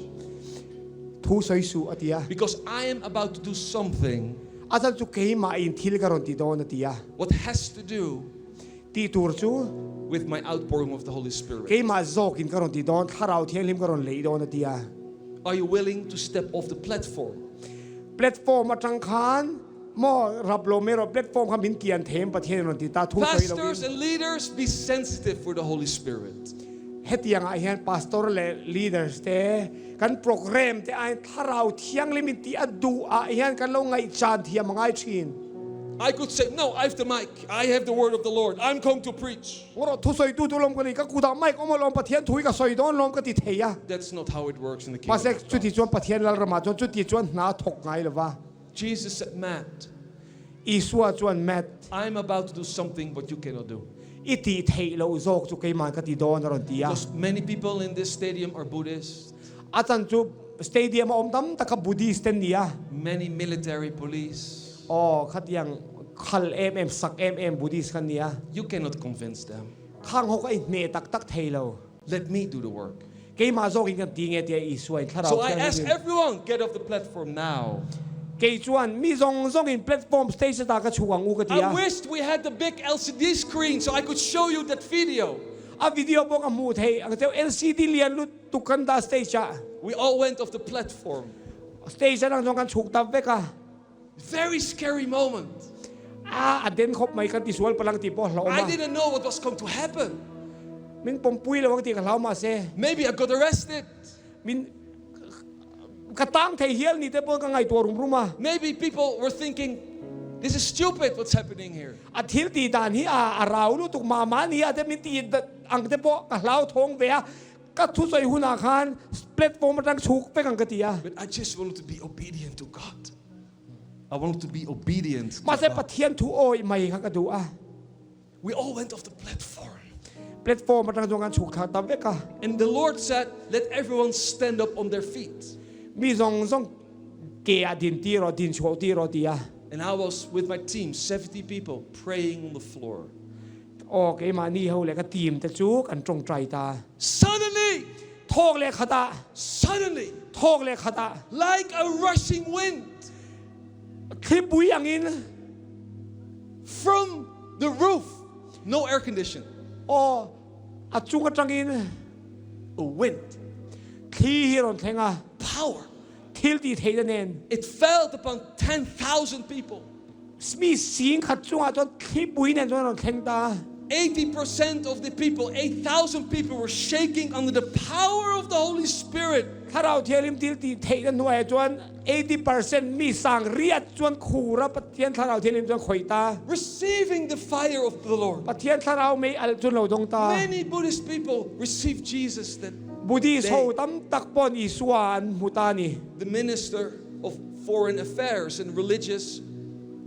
Thu sawi suh a ti a. Because I am about to do something. A chan chu keimah in thil ka rawn ti dawn a ti a. What has to do. Tih tur chu. With my outpouring of the Holy Spirit. Keimah zawkin ka rawn ti dawn, Thlarau Thianghlim ka rawn leih dawn a ti a. Are you willing to step off the platform? Platform atang khan maw rap lo mai rawh, platform kha min kian thei em Pathian in rawn ti ta, thu sawi lovin. Pastors and leaders be sensitive for the Holy Spirit. Hetiang ah hian pastor leh leaders te kan program te aiin Thlarau Thianghlim in tih a duh ah hian kan lo ngaihchan thiam a ngai thin. I could say, No, I have the mic, I have the word of the Lord, I'm going to preach. Rawh thusawitu tu lawm ka ni, ka kutah mic awm alawm, Pathian thu hi ka sawi dawn lawm ka ti thei a. That's not how it works in the kingdom of Mahse God. chuti chuan Pathian Lalramah chuan chuti chuan hna a thawk ngai lo va. Jesus said, Matt. Isua chuan, Matt. I'm about to do something what you cannot do. I tih theih loh zawk chu keimah ka ti dawn a rawn ti a. Because many people in this stadium are Buddhists. A chan chu stadium a awm tam tak kha Buddhist te an ni a. Many military police. Aw, khatiang khal em em, sak em em Buddhist kha an ni a. You cannot convince them. Khang ho kha i hneh tak tak thei lo. Let me do the work. Keimah zawkin kan ti nge tia Isua in thlarau So I thianghlim ask in. everyone, get off the platform now. Kei chuan mi zawng zawngin platform stage ata ka chhuk ang u ka ti I a. wished we had the big LCD screen so I could show you that video. A video pawh ka hmuh theih ang cheu LCD lian lutuk kan dah stage ah. We all went off the platform. Stage atang chuan kan chhuk ta vek a. Very scary moment. A a den khawp mai kan tisual palang tih pawh a hlauhawm I a. didn't know what was going to happen. Min pawmpui lo ang tih ka hlau mahse. Maybe I got arrested. Min ka tang thei hial ni te pawh ka ngaihtuah rum rum a. Maybe people were thinking this is stupid what's happening here. A thil tih dan hi a a rau lutuk mah mah ni a te min tih ang te pawh ka hlau thawng ve a. Ka thusawi hunah khan platform atang chhuk vek ang ka ti a. But I just wanted to be obedient to God. I wanted to be obedient to Mahse God. Pathian thu awih mai kha ka duh a. We all went off the platform. Platform atang chuan kan chhuk thla ta vek a. And the Lord said, Let everyone stand up on their feet. Mi zawng zawng ke ah din tir rawh, din chhuah tir rawh ti a. And I was with my team, 70 people, praying on the floor. Aw, keimahni ho leh ka team te chu kan tawngtai ta. Suddenly! Thawk leh khat ah. Suddenly! Thawk leh khat ah. Like a rushing wind. Thlipui angin. From the roof, no air condition. Aw, a chung atangin. A wind. Thli hi rawn thleng a. Power. Thil tih theihna nen. It fell upon 10,000 people. Mi sing khat chungah chuan thlipui nen chuan a rawn thleng ta. 80% of the people, 8,000 people were shaking under the power of the Holy Spirit. Thlarau Thianghlim thil tih theihna hnuaiah chuan 80% mi sang riat chuan khur a Pathian Thlarau Thianghlim chuan khawih ta. Receiving the fire of the Lord. Pathian Thlarau mei alh chu lo dawng ta. Many Buddhist people received Jesus that Buddhist day. ho tam tak paw'n Isua an hmu ta a ni. The minister of Foreign Affairs and Religious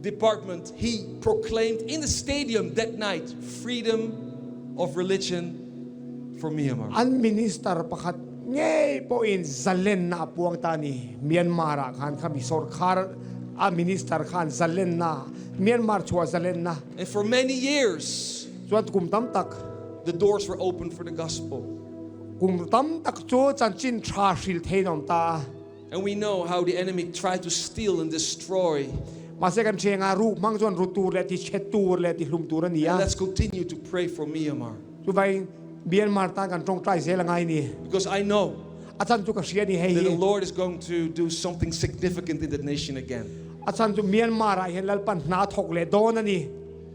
Department, he proclaimed in the stadium that night freedom of religion for Myanmar. An minister pakhat ngei pawhin zalenna a puang ta a ni. Myanmar ah khan khami sorkar a minister khan zalenna, Myanmar chhuah zalenna. And for many years, Chuan kum tam tak. the doors were open for the gospel. Kum tam tak chu chanchin tha hril theiin a awm ta a. And we know how the enemy tried to steal and destroy. Mahse kan ṭhenga ruk hmang chuan ru tur leh ti chhe tur leh ti hlum tur a ni a. And let's continue to pray for Myanmar. Chuvangin Myanmar tan kan tawngtai zel a ngai ni. Because I know A chan chu ka hria ni hei that the hi. Lord is going to do something significant in that nation again. A chan chu Myanmar ah hian Lalpan hna thawk leh dawn a ni.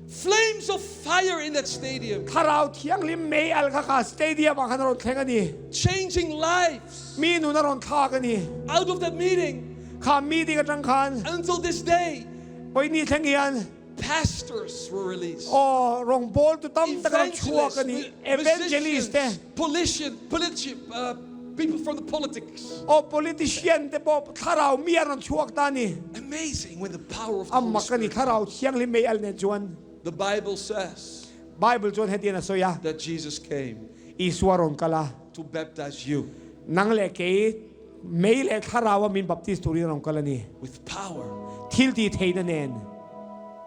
Flames of fire in that stadium, Thlarau thianghlim mei al kha kha stadium ah khan a rawn thleng a ni. changing lives. Mi nun a rawn thlak a ni. Out of that meeting Kha meeting atang khan until this day, pawini thleng hian pastors were released. aw rawngbawl tu tam tak a rawn chhuak a ni. Evangelists, Evangelist te. musicians, politician, politi- people from the politics. Aw politician te pawh thlarau mi a rawn chhuak ta a ni. Amazing when the power of the A Holy mak a ni Spirit. thlarau thianghlim mei al nen chuan. The Bible says Bible chuan hetian a sawi a. that Jesus came Isua rawn kal a. to baptize you Nang leh kei mei leh thlarau a min baptist turin a rawn kal a ni. with power Thil ti theihna nen.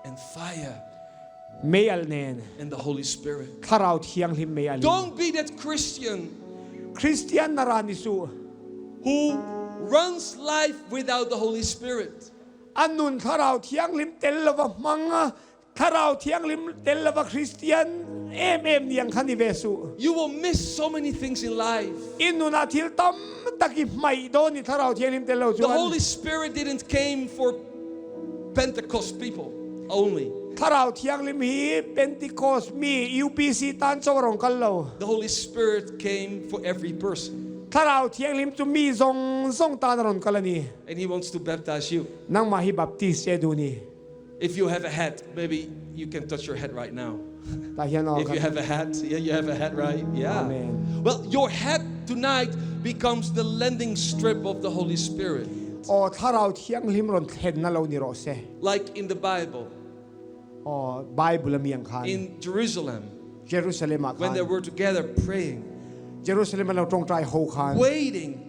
and fire Mei al nen. and the Holy Spirit. Thlarau thianghlim mei alin. Don't be that Christian Christian na ra ni suh. who runs life without the Holy Spirit. A nun Thlarau Thianghlim tel lova hmang a, Thlarau Thianghlim tel lova Christian em em ni ang kha ni ve suh. You will miss so many things in life. I nunah thil tam tak i hmaih dawn ni Thlarau Thianghlim tel lo The chuan. Holy Spirit didn't came for Pentecost people only. Thlarau Thianghlim hi Pentecost mi UPC tan chauh a rawn kal lo. The Holy Spirit came for every person. Thlarau Thianghlim chu mi zawng zawng tan a rawn kal a ni. And he wants to baptize you. Nangmah hi Baptist che duh ni. If you have a hat, maybe you can touch your head right now. Tah hian aw If you kan. have a hat, yeah, you have a hat, right? Yeah. Amen. Well, your hat tonight becomes the landing strip of the Holy Spirit. Aw Thlarau Thianghlim rawn thlenna lo ni rawh se. Like in the Bible. Aw Bible a mi ang khan. In Jerusalem. Jerusalem ah When they khan. were together praying. Jerusalem an lo tawngtai ho khan. Waiting.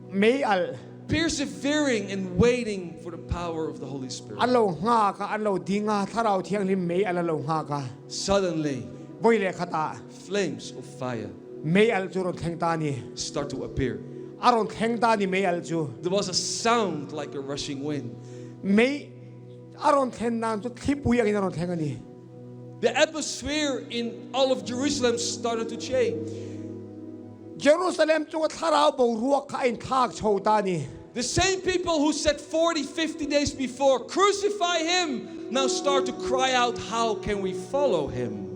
Mei alh. Persevering and waiting for the power of the Holy Spirit. An lo hngak a, an lo ding a, Thlarau Thianghlim mei alh an lo hngak a. Suddenly. Voi le khat ah. Flames of fire. Mei alh cu rawn thleng ta ni. Start to appear. A rawn thleng ta ni mei alh cu. There was a sound like a rushing wind. Mei a rawn thlen nan cu thlipui angin a rawn thleng a ni. The atmosphere in all of Jerusalem started to change. Jerusalem cu thlarau boruak kha a in thlak cho ta ni. The same people who said 40, 50 days before, crucify him, now start to cry out, how can we follow him?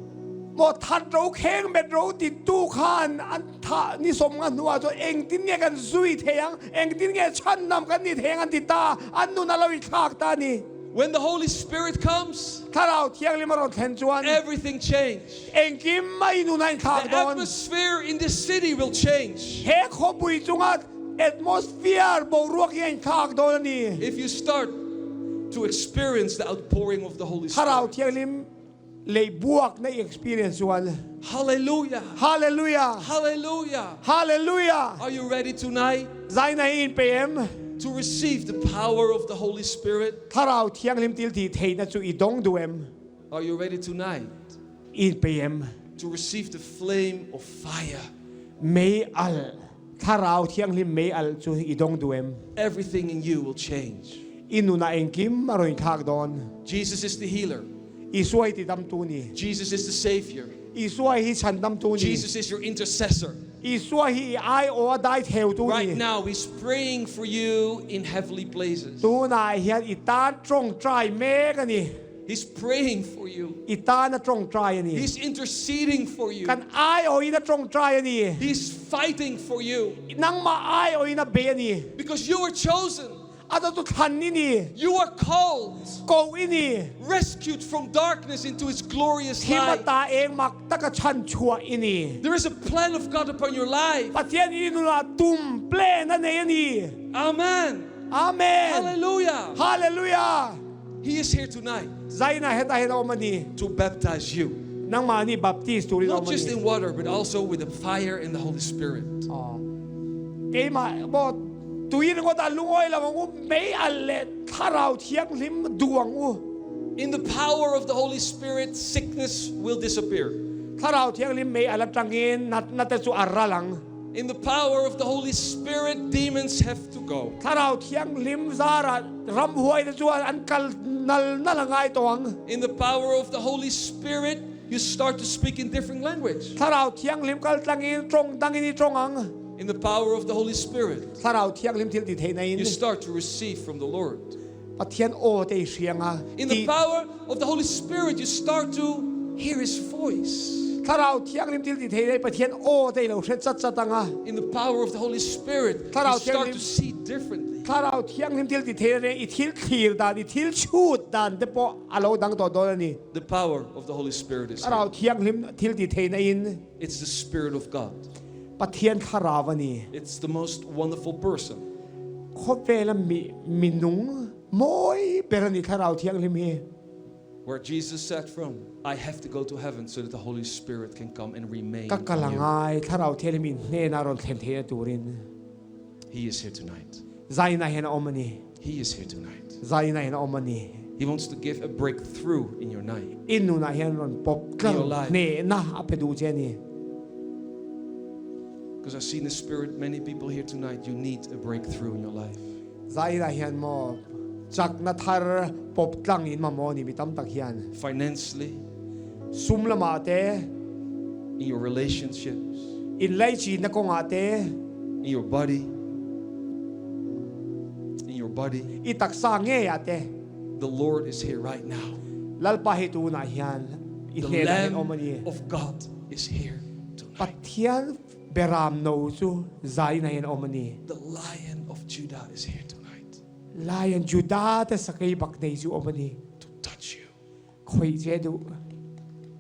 Maw that ro kheng met ro ti tu khan an tha ni som nga hnuah cun engtin nge kan zui thei ang, engtin nge chhan nam kan ni thei ang an ti ta, an nun a lo i thlak ta ni. When the Holy Spirit comes, Thlarau Thianghlim a rawn thlen chuan everything change. Engkim mai nun a inthlak The dawn. atmosphere in this city will change. He khawpui chunga atmosphere boruak hi a inthlak dawn a ni. If you start to experience the outpouring of the Holy Thlarau Spirit. Thianghlim lei buak na i experience chuan. Hallelujah. Hallelujah. Hallelujah. Hallelujah. Are you ready tonight? Zai na hi in pe em? To receive the power of the Holy Spirit. Thlarau Thianghlim til ti theihna chu i dawng duh em? Are you ready tonight? In pe em? To receive the flame of fire. Mei alh, Thlarau Thianghlim mei alh chu i dawng duh em? Everything in you will change. I nunah engkim a rawn thlak dawn. Jesus is the healer. Isua hi tidamtu ni. Jesus is the savior. Isua hi chhandamtu ni. Jesus is your intercessor. Isua hi i aiawh a dai theutu ni. Right now he's praying for you in heavenly places. Tunah hian i tan tawngtai mek a ni. He's praying for you. I tan a tawngtai a ni. He's interceding for you. Kan aiawhin a tawngtai a ni. He's fighting for you. Nangmah aiawhin a bei a ni. Because you were chosen. A dawtu thlan i ni. You are called. Ko i ni. Rescued from darkness into his glorious Thim light. ata eng mak taka chhanchhuah i ni. There is a plan of God upon your life. Pathian i nunah tum, plan, a nei a ni. Amen. Amen. Hallelujah. Hallelujah. He is here tonight. Zaina hetah hian a awm a ni. To baptize you. Nangmah nih baptist turin a Not awm a just ni. in water but also with the fire and the Holy Spirit. Keimah maw tui ringawt ah lungawi lo ang u, mei al le thlarau thianghlim duh ang u. In the power of the Holy Spirit sickness will disappear. Thlarau thianghlim mei al atangin natna te chu a ral ang. In the power of the Holy Spirit demons have to go. Thlarau Thianghlim zarah ramhuai te chuan an kal nal nal a ngai tawh ang. In the power of the Holy Spirit you start to speak in different language. Thlarau Thianghlim kal tlangin tawng dangin i tawng ang. In the power of the Holy Spirit. Thlarau Thianghlim thil ti theihna in. You start to receive from the Lord. Pathian aw te i hriang a. In the power of the Holy Spirit you start to hear his voice. Thlarau Thianghlim thil ti theihna in Pathian aw te i lo hre chat chat ang a. In the power of the Holy Spirit you start to see differently. Thlarau Thianghlim thil ti theihna in i thil thlir dan, i thil chhut dan te pawh a lo dang tawh dawn a ni. The power of the Holy Spirit is here. Thlarau Thianghlim thil ti theihna in. It's the Spirit of God. Pathian thlarau a ni. It's the most wonderful person. Khawvela mi minung mawi ber a ni Thlarau Thianghlim hi. Where Jesus said from, I have to go to heaven so that the Holy Spirit can come and remain Ka kal on a you. ngai Thlarau Thianghlim in hnenah rawn thlen theihna turin. He is here tonight. Zaina hian a awm a ni. He is here tonight. Zaina hian a awm a ni. He wants to give a breakthrough in your night. I nunah hian rawn pawp tlang hnehna a pe duh che a ni. Because I see in the spirit many people here tonight you need a breakthrough in your life. Zaina hian maw chakna thar pawp tlang in mamawh a ni mi tam tak hian. Financially. Sum lamah te. In your relationships. Inlaichinna kawngah te. In your body. In your body. I taksa ngeiah te. The Lord is here right now. Lalpa hi tunah hian i The hnenah hian Lamb awm a ni. of God is here tonight. Pathian beram no chu zainah hian awm a ni. The Lion of Judah is here tonight. Lion Judah te sakei bak nei chu awm a ni. To touch you. Khawih che duh.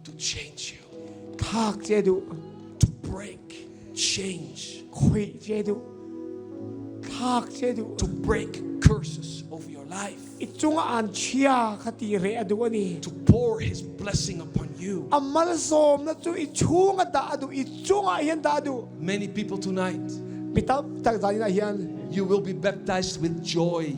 To change you. Thlak che duh. To break change. Khawih che duh. Thlak che duh. To break curses over your life. I chunga an chia kha ti reh a duh a ni. To pour his blessing upon you. A malsawmna chu i chunga dah a duh, i chungah hian dah a duh. Many people tonight. Mi tam tak zanin ah hian. You will be baptized with joy.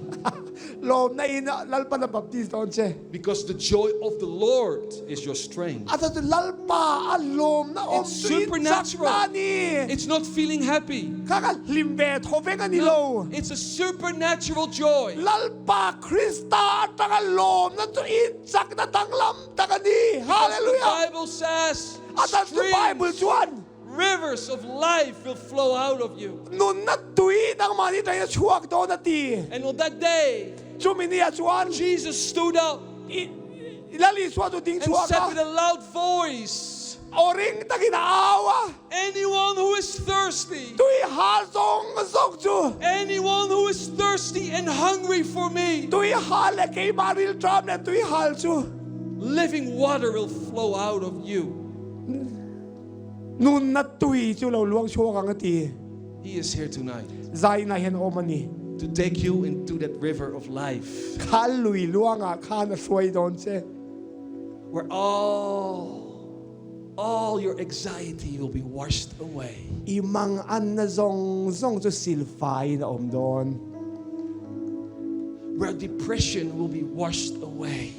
Lawmna in Lalpan a baptize dawn che. Because the joy of the Lord is your strength. A chu Lalpa a lawmna awm It's chu i supernatural. chakna a ni. It's not feeling happy. Kha ka hlim ve thaw vek a ni No, lo. it's a supernatural joy. Lalpa Krista atanga lawmna chu i chakna danglam tak a ni. Because the Hallelujah! Bible says A chan chu Bible streams, chuan. rivers of life will flow out of you. Nunna tui nangmahni atangin a chhuak dawn a ti. And on that day, Chumi ni ah chuan. Jesus stood up. I Lal Isua chu ding And chhuak said a. with a loud voice. Aw ring takin a au a. Anyone who is thirsty. Tui ha zawng zawng chu. Anyone who is thirsty and hungry for me. Tui ha leh keimah rilṭam leh tui hal chu. Living water will flow out of you. Nunna tui chu lo luang chhuak ang a ti. He is here tonight. Zainah hian awm a ni. To take you into that river of life. Kha lui luangah khan a hruai dawn che. Where all all your anxiety will be washed away. I mang anna zawng zawng chu silfaiin a awm dawn. Where depression will be washed away.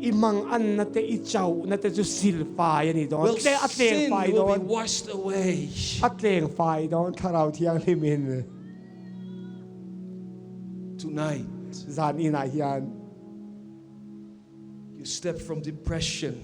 I mang anna te, i chauhna te chu silfai a ni dawn. Well, Tle a tleng sin fai will be dawn. washed away. A tleng fai dawn Thlarau Thianghlim in. Tonight. Zan inah hian. You step from depression.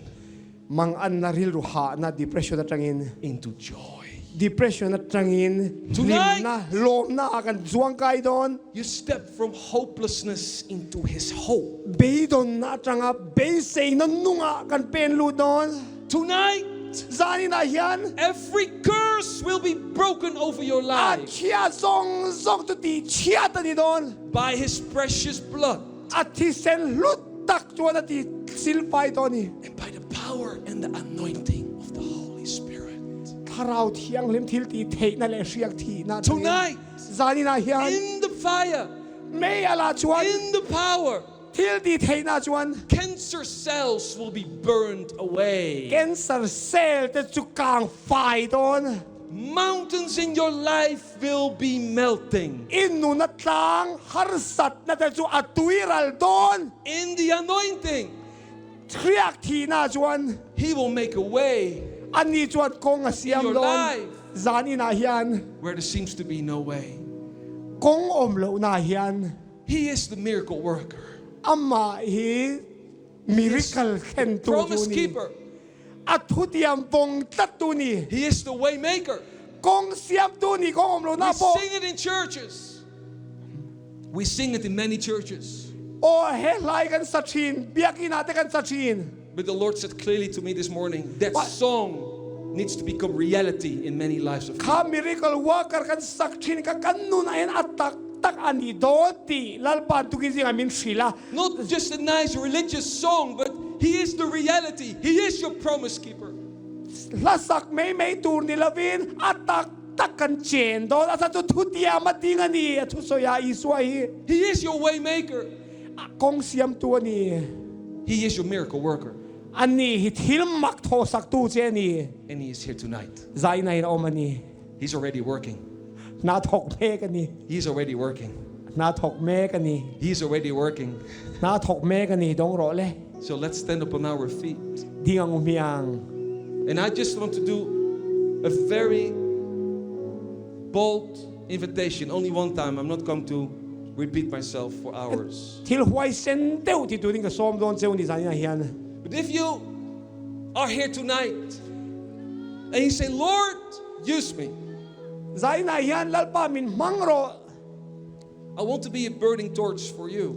Mang anna rilru hahna, depression atangin. Into joy. Depression atangin Tonight. hlimna, lawmna ah kan zuang kai dawn. You step from hopelessness into his hope. Beidawnna atanga beiseina nungah kan pen lut dawn. Tonight. Zaninah hian. Every curse will be broken over your A life. chhia zawng zawng chu tih chhiat a ni dawn. By his precious blood. A thisen hlut tak chuan a ti silfai tawh a ni. And by the power and the anointing of the Holy Spirit. Thlarau Thianghlim thil tih theihna leh hriak thihna atangin. Tonight. Zaninah hian. In the fire. Mei a lah chuan. In the power. Thil tih theihna chuan. Cancer cells will be burned away. Cancer cell te chu kang fai dawn. Mountains in your life will be melting. I nuna tlang harsatna te chu a tuiral dawn. In the anointing. Hriak thihna chuan. He will make a way. Ani chuan kawng a siam In your dawn. life. Zan inah hian. Where there seems to be no way. Kawng awm lohna hian. He is the miracle worker. Amah hi miracle thlentu chu Promise ni. keeper. A thutiam vawng tlattu ni. He is the way maker. Kawng siamtu ni kawng awm We lohna pawh. sing it in churches. We sing it in many churches. Aw he hlai kan sa thin, biakinn ah te kan sa thin. But the Lord said clearly to me this morning, that song needs to become reality in many lives of Kha people. miracle worker kan sak thin kha kan nun ah hin a taktak a ni dawn tih Lalpa tukin zingah min hrilh a. Not just a nice religious song, but He is the reality. He is your promise keeper. Hla sak mai mai tur ni lovin a taktak kan chen dawn. A chhan chu thutiam a ding a ni, a thusawi ah Isua hi. He is your way maker. Kawng siamtu a ni. He is your miracle worker. Ani hi thil mak thawhsaktu che a ni. And he is here tonight. Zaina in a awm a ni. He's already working. Hna thawk mek a ni. He's already working. Hna thawk mek a ni. He's already working. Hna thawk mek a ni. Dawng rawh le. So let's stand up on our feet. Ding ang u hmiang. And I just want to do a very bold invitation. Only one time. I'm not going to repeat myself for hours. Thil huaisen deuh ti turin ka sawm dawn cheu ni zaninah hian. But if you are here tonight and you say, Lord, use me. Zainah hian Lalpa min hmang rawh. I want to be a burning torch for you.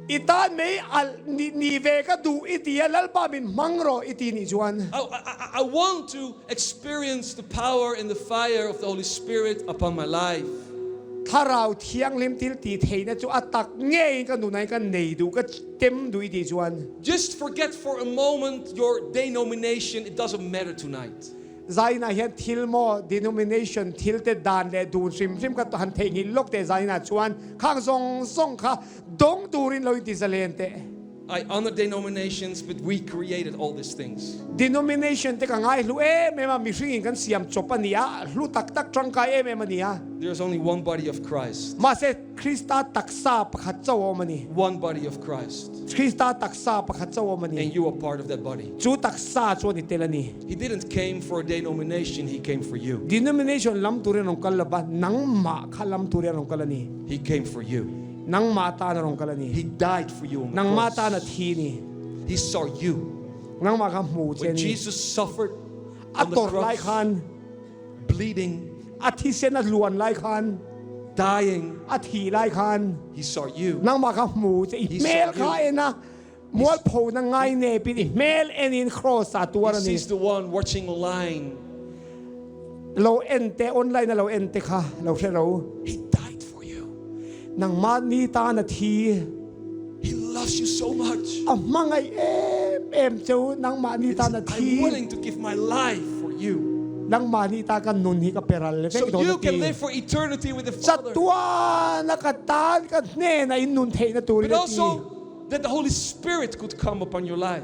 I tan mei alh ni ve ka duh i ti a, Lalpa min hmang rawh i ti nih chuan. I, I, I want to experience the power and the fire of the Holy Spirit upon my life. Thlarau Thianghlim thil tih theihna chu a tak ngeiin ka nunah ka nei duh, ka tem duh i tih chuan. Just forget for a moment your denomination, it doesn't matter tonight. Zainah hian thil maw, denomination, thil te dan leh dun hrim hrim ka han theihnghilh lawk teh zainah chuan khang zawng zawng kha dawng turin lo inti zalen teh. I honor denominations but we created all these things. Denomination te ka ngai hlu em em a, mihringin kan siam chawp a ni a, hlu tak tak tangkai em em a ni a. There is only one body of Christ. Mahse Krista taksa pakhat chauh a awm a ni. One body of Christ. Krista taksa pakhat chauh a awm a ni. And you are part of that body. Chu taksa chu a ni tel a ni. He didn't came for a denomination, he came for you. Denomination lam turin a rawn kal lo va, nangmah kha lam turin a rawn kal a ni. He came for you. Nangmah tan a rawn kal a ni. He died for you on the Nangmah tan a cross. thi a ni. He saw you. Nangmah kha hmu che When a ni. Jesus suffered A on the tawrh lai cross, khan, bleeding, a thisen a luan lai khan, dying, a thih lai khan, he saw you. nangmah kha hmu che. I He saw hmel kha you. en a, mualpho na ngai nepin i hmel enin cross ah tuar He a ni. sees the one watching online. Lo en te, online a lo en te kha lo hre lo. He died for you. Nangmah ni tan a thi. He loves you so much. A hmangaih em em cheu nangmah ni tan a thi. I'm willing to give my life for you. Nangmah ni ta ka nun hi ka peral vek So dawn you a can ti. live for eternity with the Father. Chatuan a ka tan ka hnenah in nun theihna turin But a ti. also that the Holy Spirit could come upon your life.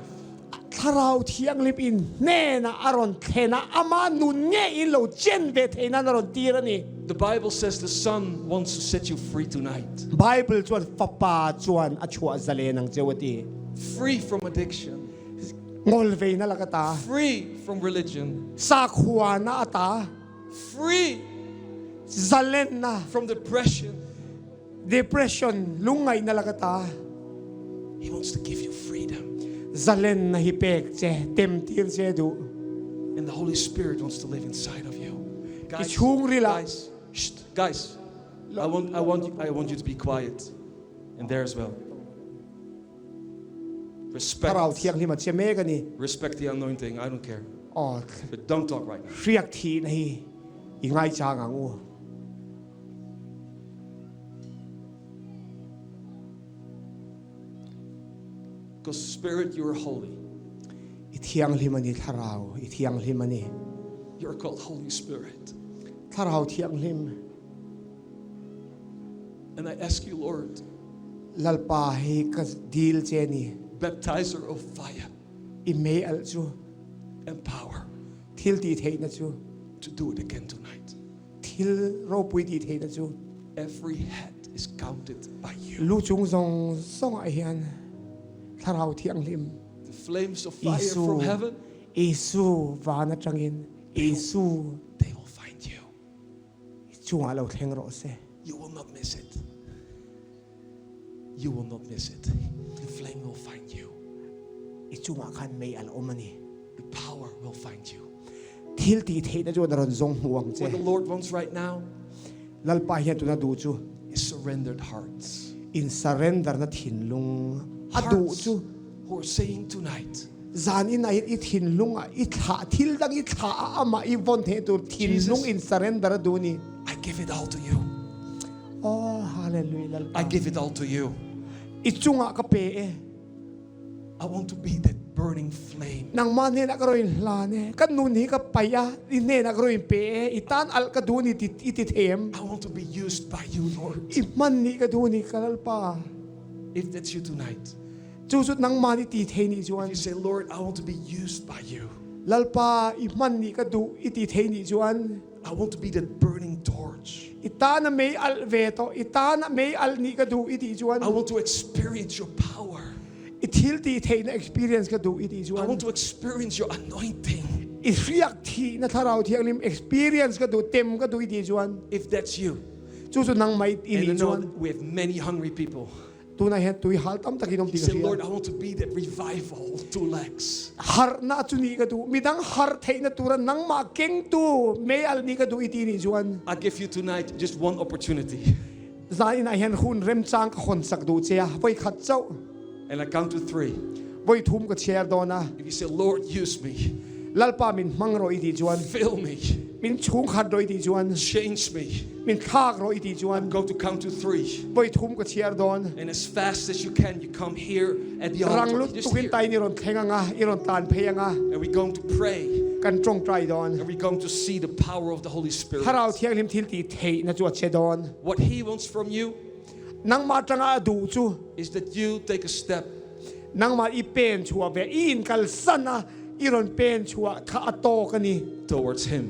Thlarau Thianghlim in hnenah a rawn thlen a, ama nun nge in lo chen ve theih nan a rawn tir a ni. The Bible says the Son wants to set you free tonight. Bible chuan Fapa chuan a chhuah zalen ang cheu a ti. Free from addiction. Ngawl veina lak ata. Free from religion. Sakhuana ata. Free. Zalenna. From depression. Depression, lungngaihna lak ata. He wants to give you freedom. Zalenna hi pek che, tem tir che duh. And the Holy Spirit wants to live inside of you. I Guys, chhungril ah. guys, shh, guys, I want, I want, I want you to be quiet. And there as well. Respect. Thlarau Thianghlim a che mek a ni. Respect the anointing, I don't care. Aw. But don't talk right now. Hriak thihna hi i ngaichang ang u. Because spirit you are holy. I thianghlim a ni Thlarau, i thianghlim a ni. You are called Holy Spirit. Thlarau Thianghlim. And I ask you Lord. Lalpa hi ka dil che ni. Baptizer of fire. I mei alh cu. And power. Thil ti theihna cu. To do it again tonight. Thil ropui ti theihna cu. Every head is counted by you. Lu cung zong zong ah hin Thlarau Thianghlim. The flames of fire from heaven. Isu van atangin Isu. They will find you. Cungah lo thleng rawh seh. You will not miss it. You will not miss it. The flame will find you. I cungah khan mei al um ani. The power will find you. Thil tih theihna chuan a rawn zawng hmu ang che. What the Lord wants right now Lalpa hian tuna duh chu. is surrendered hearts. In surrender na thinlung a duh Hearts chu. who are saying tonight, Zan in ah hian i thinlung ah i thlah thil dang i thlah a amah i vawn theih tur thinlung Jesus. in surrender a duh ni. I give it all to you. Aw hallelujah Lalpa. I give it all to you. I chungah ka pe e. I want to be that burning flame. Nangmah hnenah ka rawn hlan e. Ka nun hi ka paih a, i hnenah ka rawn pe e. I tan alh ka duh ni ti i ti thei em? I want to be used by you, Lord. I hman nih ka duh ni ka Lalpa. If that's you tonight, Cu cu nangmah nih ti thei nih if chuan you say, Lord, I want to be used by you. Lalpa i hman nih ka duh i ti thei nih chuan I want to be that burning torch. I tan a mei alh ve tawh, i tan a mei alh nih ka duh i tih chuan I want to experience your power. I thil ti theihna experience ka duh i tih I chuan want to experience your anointing. I hriak thihna Thlarau Thianghlim experience ka duh, tem ka duh i tih chuan If that's you, chu chu nangmah i and nih I know chuan we have many hungry people. Tunah hian tui hal tam takin awm He tih ka said, hria. Lord, I want to be that revival to Lex. Harhna chu nih ka duh. Midang harh theihna tura nangmah kengtu meialh nih ka duh i ti nih chuan. I give you tonight just one opportunity. Zan inah hian hun remchang ka hawnsak duh che a, voi khat chauh. And I count to three. Voi thum ka chhiar dawn a. If you say, Lord, use me. Lalpa min hmang rawh i tih chuan. Fill me. Min chhungkhat rawh i tih chuan. Change me. Min thlak rawh i tih chuan. I'm going to count to three. Voi thum ka chhiar dawn. And as fast as you can, you come here at the Rang altar. lut Just tukin here. tain i rawn thleng anga, i rawn tlan phei anga. And we're going to pray. Kan tawngtai dawn. And we're going to see the power of the Holy Spirit. Thlarau Thianghlim thil tih theihna chu a che dawn. What he wants from you Nangmah tanga a duh chu. Is that you take a step. Nangmah i pen chhuah ve, i inkalsan a, i rawn pen chhuah kha a tawk a ni. Towards him.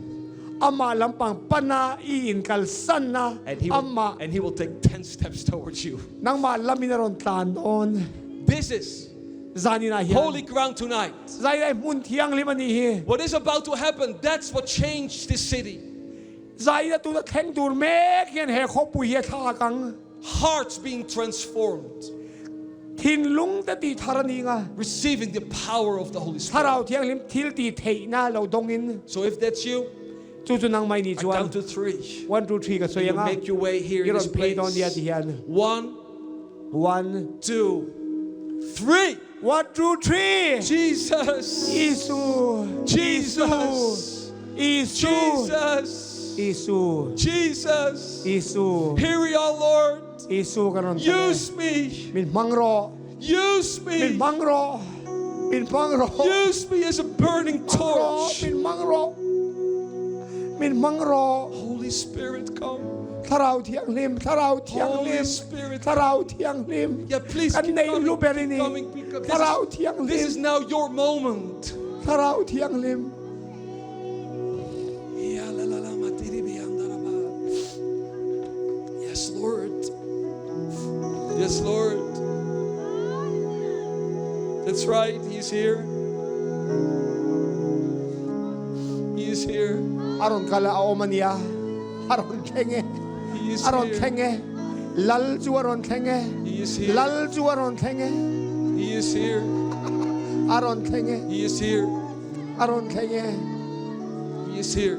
Amah lampang pan a, i inkalsan a, And he will, amah. and he will take 10 steps towards you. Nangmah lamin a rawn tlan dawn. This is Zanin ah hian. holy ground tonight. Zanin ah hmun thianghlim a nih hi. What is about to happen, that's what changed this city. Zanin a tuna thleng tur mek hian he khawpui hi a thlak ang. Hearts being transformed. Thinlung te tih thar a ni nga. Receiving the power of the Holy Spirit. Thlarau Thianghlim thil tih theihna lo dawng in. So if that's you, Chu chu nangmah i nih I chuan. count to three. One, two, three ka sawi You ang a. make your way here I in this rawn phei dawn nia place. ti hian. One, One, two, three. One, two, three. Jesus. Isu. Jesus. Isu. Jesus. Isu. Jesus. Isu. Here we are, Lord. Isu ka rawn kal e. Use me. Min hmang rawh. Use Min me. hmang rawh. Min hmang rawh. Use me as a burning torch. Min hmang rawh. Min hmang rawh. Holy Spirit, come. Thlarau Thianghlim, Thlarau Holy Thianghlim, Spirit. Thlarau Thianghlim. Yeah, please Kan keep nei coming, lu ber keep i ni. coming, keep coming. Thlarau This is, Thianghlim. this is now your moment. Thlarau Thianghlim. Yes, Lord. Yes, Lord. That's right. He's here. He is here. A rawn kal a, a awm a nia. A rawn thleng e. He is A rawn here. thleng e. Lal chu a rawn thleng e. He is here. Lal chu a rawn thleng e. He is here. A rawn thleng e. He is here. A rawn thleng e. He is here.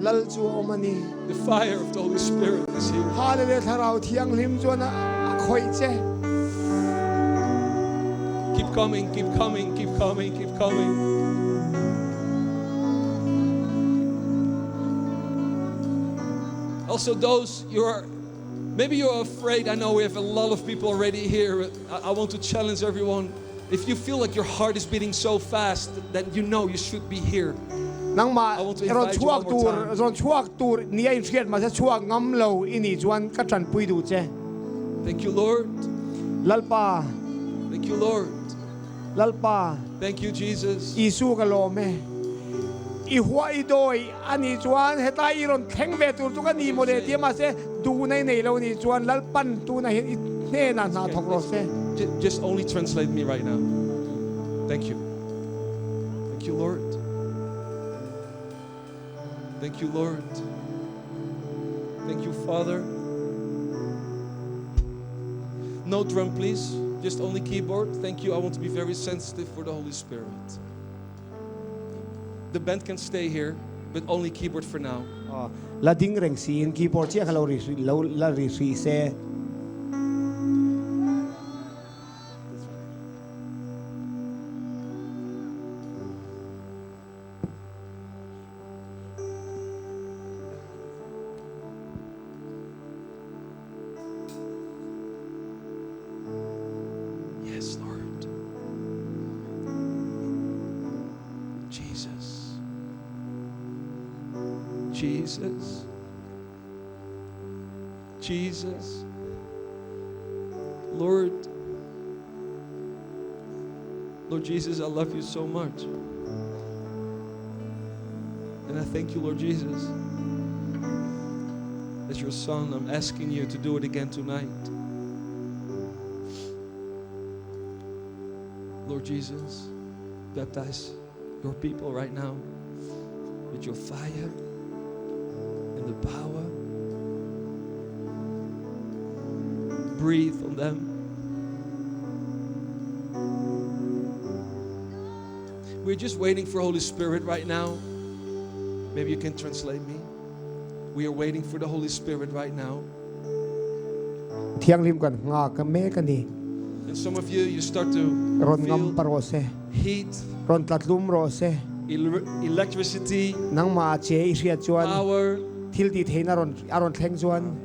Lal chu a awm a ni. The fire of the Holy Spirit is here. Hallelujah Thlarau Thianghlim chuan a khawih che. Keep coming, keep coming, keep coming, keep coming. Also those you are, maybe you're afraid. I know we have a lot of people already here. I want to challenge everyone. If you feel like your heart is beating so fast, then you know you should be here. Nangmah I want to rawn invite you chhuak one more tur, time. rawn chhuak tur ni a inhriat mahse chhuak ngam lo i nih chuan ka tanpui duh che. Thank you, Lord. Lalpa. Thank you, Lord. Lalpa. Thank you, Jesus. Isu ka lawm e. I hua i dawi a nih chuan hetlai i rawn thleng ve tur chu ka ni maw le tia mahse duhna i nei lo nih chuan Lalpan tuna hian i hnenah hna thawk rawh se. Just only translate me right now. Thank you. Thank you, Lord. Thank you, Lord. Thank you, Father. No drum, please. Just only keyboard. Thank you. I want to be very sensitive for the Holy Spirit. The band can stay here, but only keyboard for now. Aw, la ding reng siin keyboard chiah kha lo ri lo la ri hrih se. Yes, Lord. Jesus. Jesus. Jesus. Lord. Lord Jesus, I love you so much. And I thank you, Lord Jesus. As your son, I'm asking you to do it again tonight. Lord Jesus, baptize your people right now with your fire and the power. Breathe on them. We're just waiting for Holy Spirit right now. Maybe you can translate me. We are waiting for the Holy Spirit right now. Thianghlim kan nghak mek a ni. And some of you, you start to Rawn feel ngam pa rawh se. heat, Rawn tlatlum rawh se. electricity, Nangmah a che i hriat chuan power. thil tih theihna rawn a rawn thleng chuan.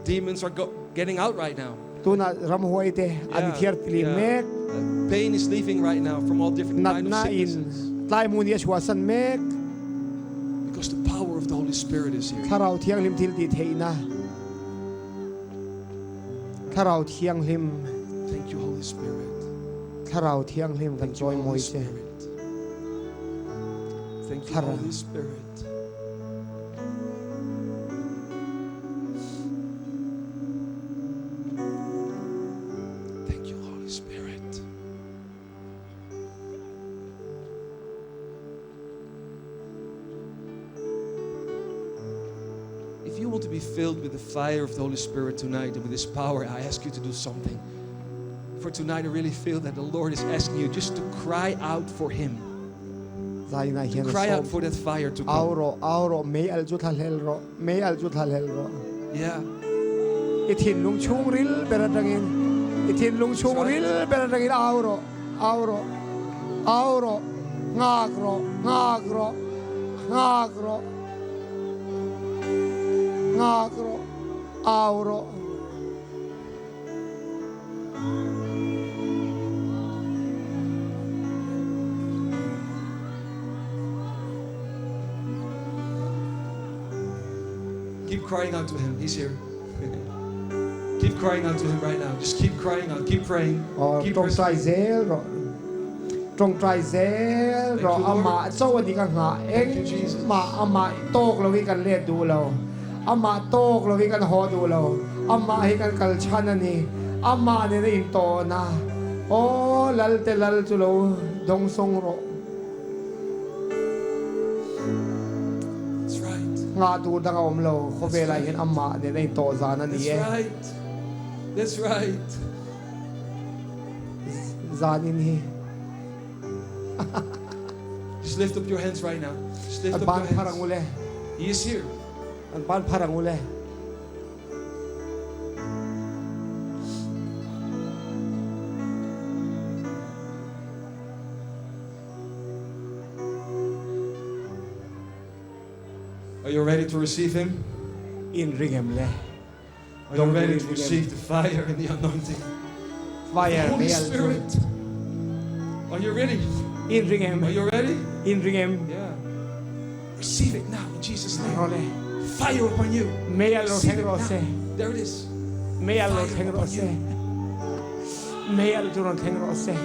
Demons are getting out right now. Tunah ramhuai te an i thiar tilim mek. Pain is leaving right now from all different kind of Natna in sicknesses. tlai mu nih a chhuahsan mek. Because the power of the Holy Spirit is here. Thlarau Thianghlim thil tih theihna. Thlarau Thianghlim. Thank you Holy Spirit. Thlarau Thianghlim kan Thank you chawi Holy mawi che. Spirit. Thank you Thlarau. Holy Spirit. Thank you Holy Spirit. If you want to be filled with the fire of the Holy Spirit tonight and with His power, I ask you to do something. For tonight, I really feel that the Lord is asking you just to cry out for Him. Zaina To hian a cry out sawm. for that fire to Au come. rawh, au rawh, mei alh chu thla hlel rawh, mei alh chu thla hlel rawh. Yeah. I thinlung chhungril ber atangin, i thinlung chhungril ber atangin au rawh, au rawh, au rawh, nghak rawh, nghak rawh, nghak rawh, nghak rawh, au rawh. Keep crying out to him. He's here. Keep crying out to him right now. Just keep crying out. Keep praying. Aw, Keep tawngtai persevering. zel rawh. Tawngtai zel Thank rawh. you, Lord. Amah chauh a ni ka nghah. Thank you, Jesus. Engmah amah tawk lo hi kan let duh lo. Amah tawk lo hi kan haw duh lo. Amah hi kan kal chhan a ni. Amah nena intawhna. Aw, Lalte Lal chu lo dawngsawng rawh. That's right. Nghah tur dang a awm lo. That's Khawvelah right. hian amah nena intawh zan a ni That's e. right. That's right. Zan in hi. Just lift up your hands right now. Just lift An up ban your phar hands. ang ule. He is here. An ban phar ang ule. Are you ready to receive him? In ring em le. Are you ready to receive the fire and the anointing? Fire The Holy mei alh chu. Spirit. Are you ready? In ring em. Are you ready? In ring em. Yeah. Receive it now in Jesus' name. Rawh le. Fire upon you. Mei alh rawh Receive thleng it rawh se. now. There it is. Mei alh rawh Fire thleng rawh upon se. you. Mei alh chu rawn thleng rawh se.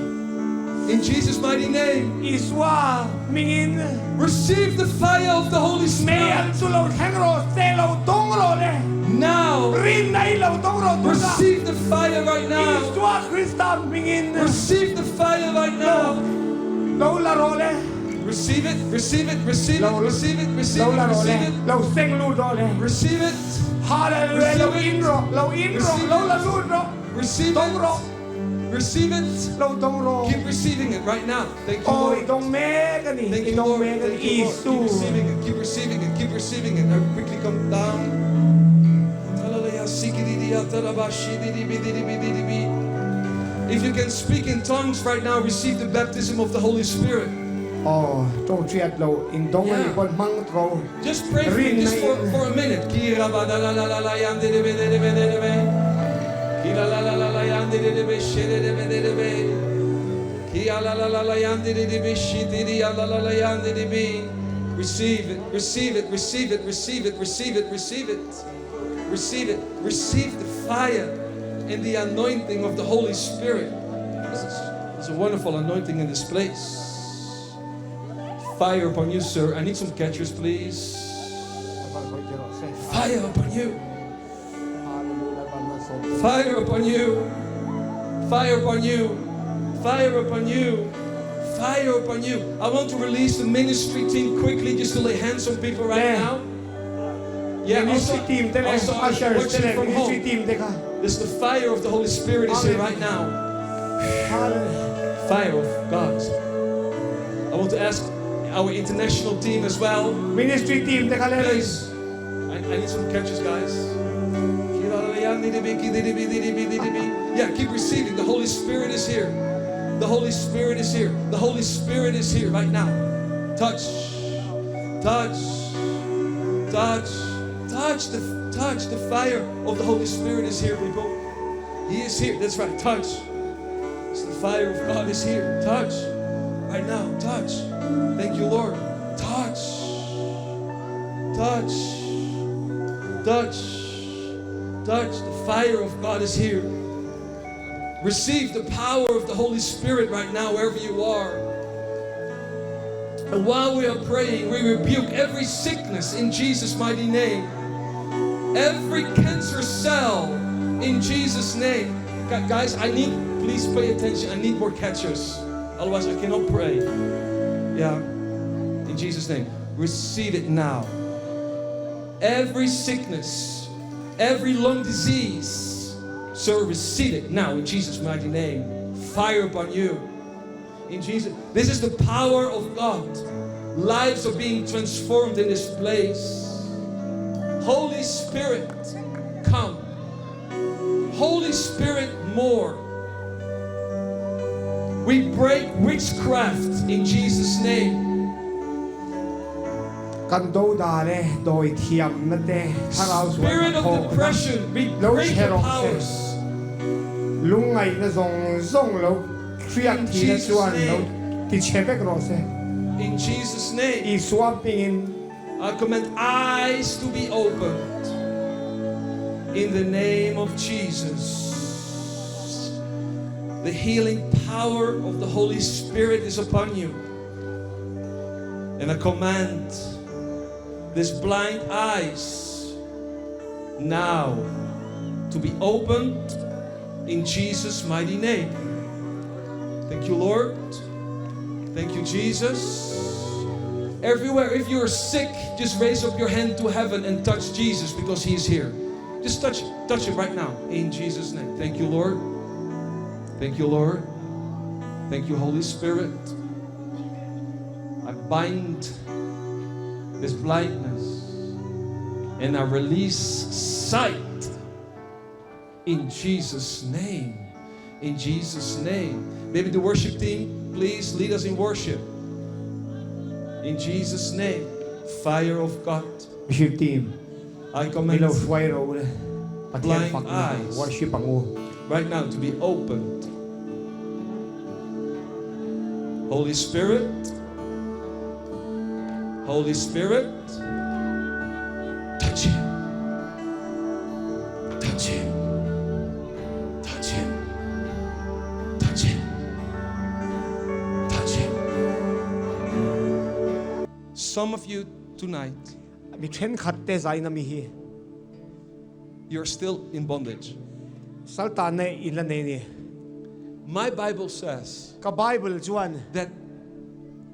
In Jesus' mighty name. Isua mingin. Receive the fire of the Holy Mei Spirit. alh chu lo thleng rawh se, lo dawng rawh le. Now. Rinna hi lo dawng rawh tunah. Receive the fire right now. Isua Krista mingin. Receive the fire right now. Lo la rawh le. Receive it, receive it, receive it, receive it, receive Lo it, la rawh le. receive it. Lo seng lut rawh le. Receive it. Hallelujah. Lo Receive in it. rawh, lo in rawh, Receive lo la it. lut rawh. Receive Dawng it. rawh. Receive it. Lo dawng rawh. Keep receiving it right now. Thank you, Aw, Lord. i dawng mek a ni. Thank I you, dawng Lord. mek a ni. Thank you, Lord. Isu. Keep receiving it. Keep receiving it. Keep receiving it. Now quickly come down. If you can speak in tongues right now, receive the baptism of the Holy Spirit. Aw, tawng hriat loh in dawng a nih pawn hmang tro. Just pray for me just for, for a minute. Receive it, receive it, receive it, receive it, receive it, receive it. Receive it. Receive the fire and the anointing of the Holy Spirit. There's a wonderful anointing in this place. Fire upon you, sir. I need some catchers, please. Fire upon you. Fire upon you. Fire upon you. Fire upon you. Fire upon you. I want to release the ministry team quickly just to lay hands on people right Yeah. now. Yeah, Ministry also, team te leh also ushers te watching leh from ministry home. team te kha. There's the fire of the Holy Spirit is here Amen. right now. Hallelujah. Fire of God. I want to ask our international team as well. Ministry team te kha le. Please. I, I need some catches, guys. Yeah, keep receiving. The Holy Spirit is here. The Holy Spirit is here. The Holy Spirit is here right now. Touch. Touch. Touch. Touch the touch the fire of the Holy Spirit is here, people. He is here. That's right. Touch. It's the fire of God is here. Touch. Right now. Touch. Thank you, Lord. Touch. Touch. Touch. Touch. The fire of God is here. Receive the power of the Holy Spirit right now, wherever you are. And while we are praying, we rebuke every sickness in Jesus' mighty name. Every cancer cell in Jesus' name. Guys, I need, please pay attention. I need more catchers. Otherwise, I cannot pray. Yeah. In Jesus' name. Receive it now. Every sickness, every lung disease, sir, receive it now in Jesus' mighty name. Fire upon you. In Jesus. This is the power of God. Lives are being transformed in this place. Holy Spirit, come. Holy Spirit, more. We break witchcraft in Jesus' name. Kan do dal e dawi thiam na te thlarau sual Spirit of hnathawh na depression, we lo break chhe the rawh se. powers. Lungngaih na zawng zawng lo hriat In thi na Jesus' chuan lo name. ti chhe vek rawh se. In Jesus' name, Isua hmingin. I command eyes to be opened. In the name of Jesus. The healing power of the Holy Spirit is upon you. And I command this blind eyes now to be opened in Jesus' mighty name. Thank you, Lord. Thank you, Jesus. Everywhere, if you're sick, just raise up your hand to heaven and touch Jesus because He is here. Just touch, touch him right now in Jesus' name. Thank you, Lord. Thank you, Lord. Thank you, Holy Spirit. I bind this blindness and I release sight in Jesus' name. In Jesus' name. Maybe the worship team, please lead us in worship. In Jesus' name. Fire of God. Worship team, I mi command lo hruai rawh u le. Pathian blind fakna eyes worship ang u. right now to be opened. Holy Spirit, Holy Spirit, touch him. Touch him. Touch him. Touch him. Touch him. Some of you tonight, Mi thenkhat te zaina mi hi. you're still in bondage. Saltan na in la nei ni. My Bible says Ka Bible chuan. that,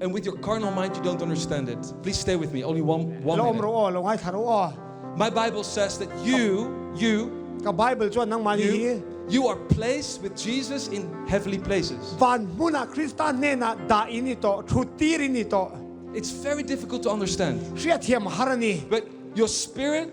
and with your carnal mind, you don't understand it. Please stay with me, only one, one Lo awm minute. rawh aw, lo ngaithla rawh aw. My Bible says that you, you, Ka Bible chuan nangmahni you hi. You are placed with Jesus in heavenly places. Van hmunah Krista hnenah dah in ni tawh, thut tir in ni tawh. It's very difficult to understand. Hriatthiam har a ni. But your spirit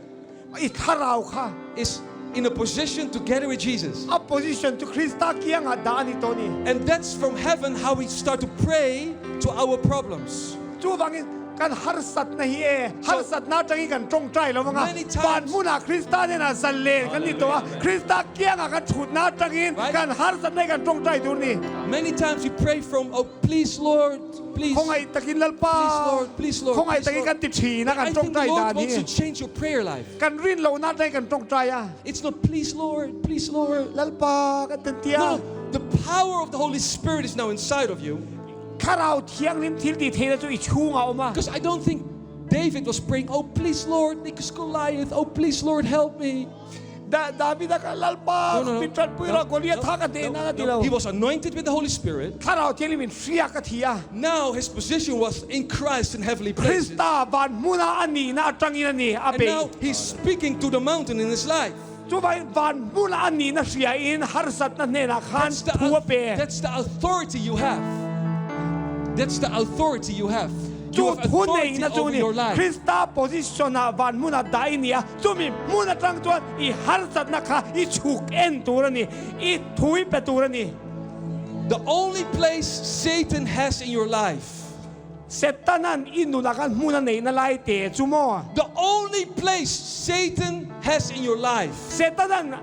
I thlarau kha. Is in a position together with Jesus. A position chu Krista kiangah dah a ni tawh a ni. And that's from heaven how we start to pray to our problems. Chuvangin kan harsatna hi e, harsatna atangin kan tawngtai lo vanga, van hmunah Krista hnenah zalen kan ni tawh a, Krista kiangah kan thutna atangin kan harsatna hi kan tawngtai tur a ni. Many times we pray from, oh please Lord, please. Khawngaih takin Lalpa, khawngaih takin kan ti thin a, kan tawngtai dan hi. Kan rin lohna atangin kan tawngtai a. It's not please Lord, please Lord. Lalpa kan ti tia. No, the power of the Holy Spirit is now inside of you. Thlarau Thianghlim thil tih theihna chu i chhungah a awm a. Because I don't think David was praying, Oh please Lord, because Goliath, oh please Lord, help me. David-a kha Lalpa min tanpui rawh, Goliath kha ka hneh nan a ti lo. He was anointed with the Holy Spirit. Thlarau Thianghlim in hriak a thi a. Now his position was in Christ in heavenly places. Krista van hmuna a nihna atangin a ni a And beih. now he's speaking to the mountain in his life. Chuvangin van hmuna a nihna hriain harsatna hnenah khan thu a pe. That's the authority you have. That's the authority you have. You Chu have thu authority neihna chu over ni your life. Krista position ah van hmuna dah i ni a, chumi hmun atang chuan i harsatna kha i chhuk en tur a ni, i thu i pe tur a ni. The only place Satan has in your life. Setanan i nunah khan hmun a neihna lai te chu maw? The only place Satan has in your life. Setanan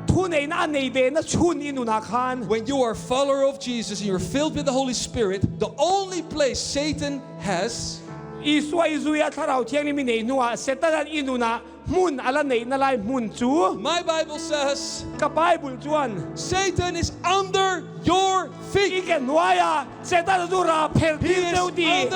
thu neihna a nei ve na chhun i nunah khan. When you are a follower of Jesus and you're filled with the Holy Spirit, the only place Satan has. Isua i zuia Thlarau Thianghlim i neih hnuah Setanan i nunah Hmun a la neihna lai hmun chu. My Bible says. Ka Bible chuan. Satan is under your feet. I ke hnuaiah Setana chu rah pher tir deuh ti.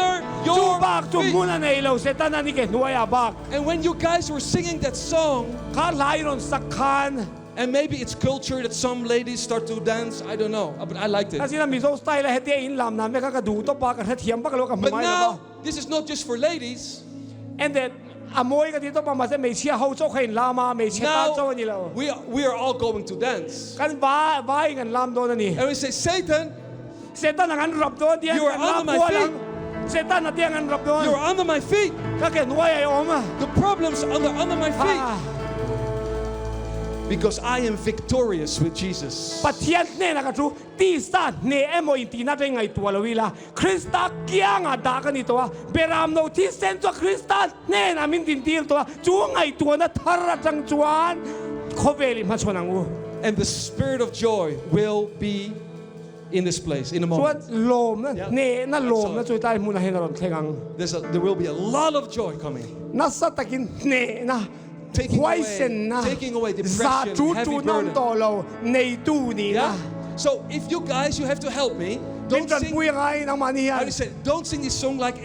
Chu bak chu hmun a nei lo Setana ni ke hnuaiah bak. And when you guys were singing that song. Kha hla i rawn sak khan. And maybe it's culture that some ladies start to dance, I don't know, but I liked it. Asina Mizo style a hetia in lam nan vek a ka duh tawp a, ka hrethiam vak lo ka hmu But ngai lo now va. this is not just for ladies. Ente a mawi ka ti tawp a mahse hmeichhia ho chauh kha in lam a, hmeichhe tan chauh a ni lo. Now we we are all going to dance. Kan va vaiin kan lam dawn a ni. And we say Satan. Satan ang an rap dawn tiang You are kan under lam my kual feet. ang. Satan a tiang an rap dawn. You are under my feet. Ka ke hnuai a awm a. The problems under under my feet. Because I am victorious with Jesus. Pathian hnenah ka thu tisa hneh emaw intihna atangin ngaihtuah lo ila, Krista kiangah dah ka ni tawh a, Beram no thisen chuan Krista hnenah min dintir tawh a, chu ngaihtuahna thar atang chuan khawvel i hmachhawn ang u. And the spirit of joy will be in this place in a Chuan moment. lawmna, hnehna lawmna chu tlai hmunah hian a rawn thleng ang. There's a, there will be a lot of joy coming. Nasa takin hnehna, Taking away, huaisenna, taking away za depression, chu heavy chu nawm burden. tawh lo neitu nihna. Yeah? So if you guys, you have to help me. Min Don't sing, tanpui angai nangmahni how hian. do you say, don't sing this song like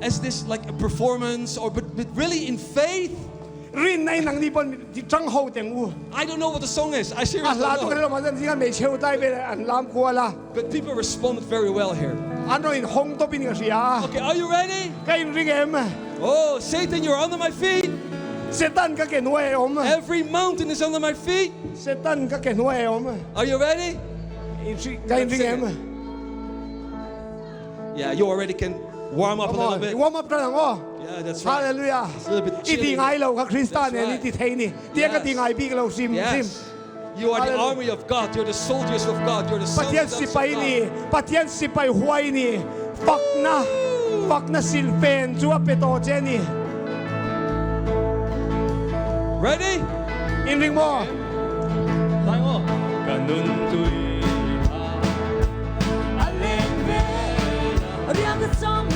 as this like a performance or but, but really in faith. Rinna in nangni pawn ti tang ho teng u. I don't know what the song is. I A seriously hla don't chu ka know. rilawm ah chuan zinga hmeichhe ho tlai vel an lam kual a. But people responded very well here. An rawn in hawng tawp in ka hria. Okay, are you ready? Ka in ring em? Oh, Satan, you're under my feet. Satan ka ke hnuai a awm. Every mountain is under my feet. Satan ka ke hnuai a awm. Are you ready? Ka in ring em? Yeah, you already can warm up a Come little on, bit. warm up tan ang aw. Yeah, that's right. Hallelujah. It's a little bit I chilly. ti ngai lo kha Krista That's nen i right. ti thei ni. Tia ka ti Yes. ngai bik lo sim sim. Yes. You are the Hallelujah. army of God. You're the soldiers of God. You're the sons Pathian and daughters of sipai God. ni, Pathian sipai huai ni, fakna, fakna silfen chu a pe tawh che ni. Ready? In ring maw? Lai maw? Ka nun tui a. A leng ve riang ka cham.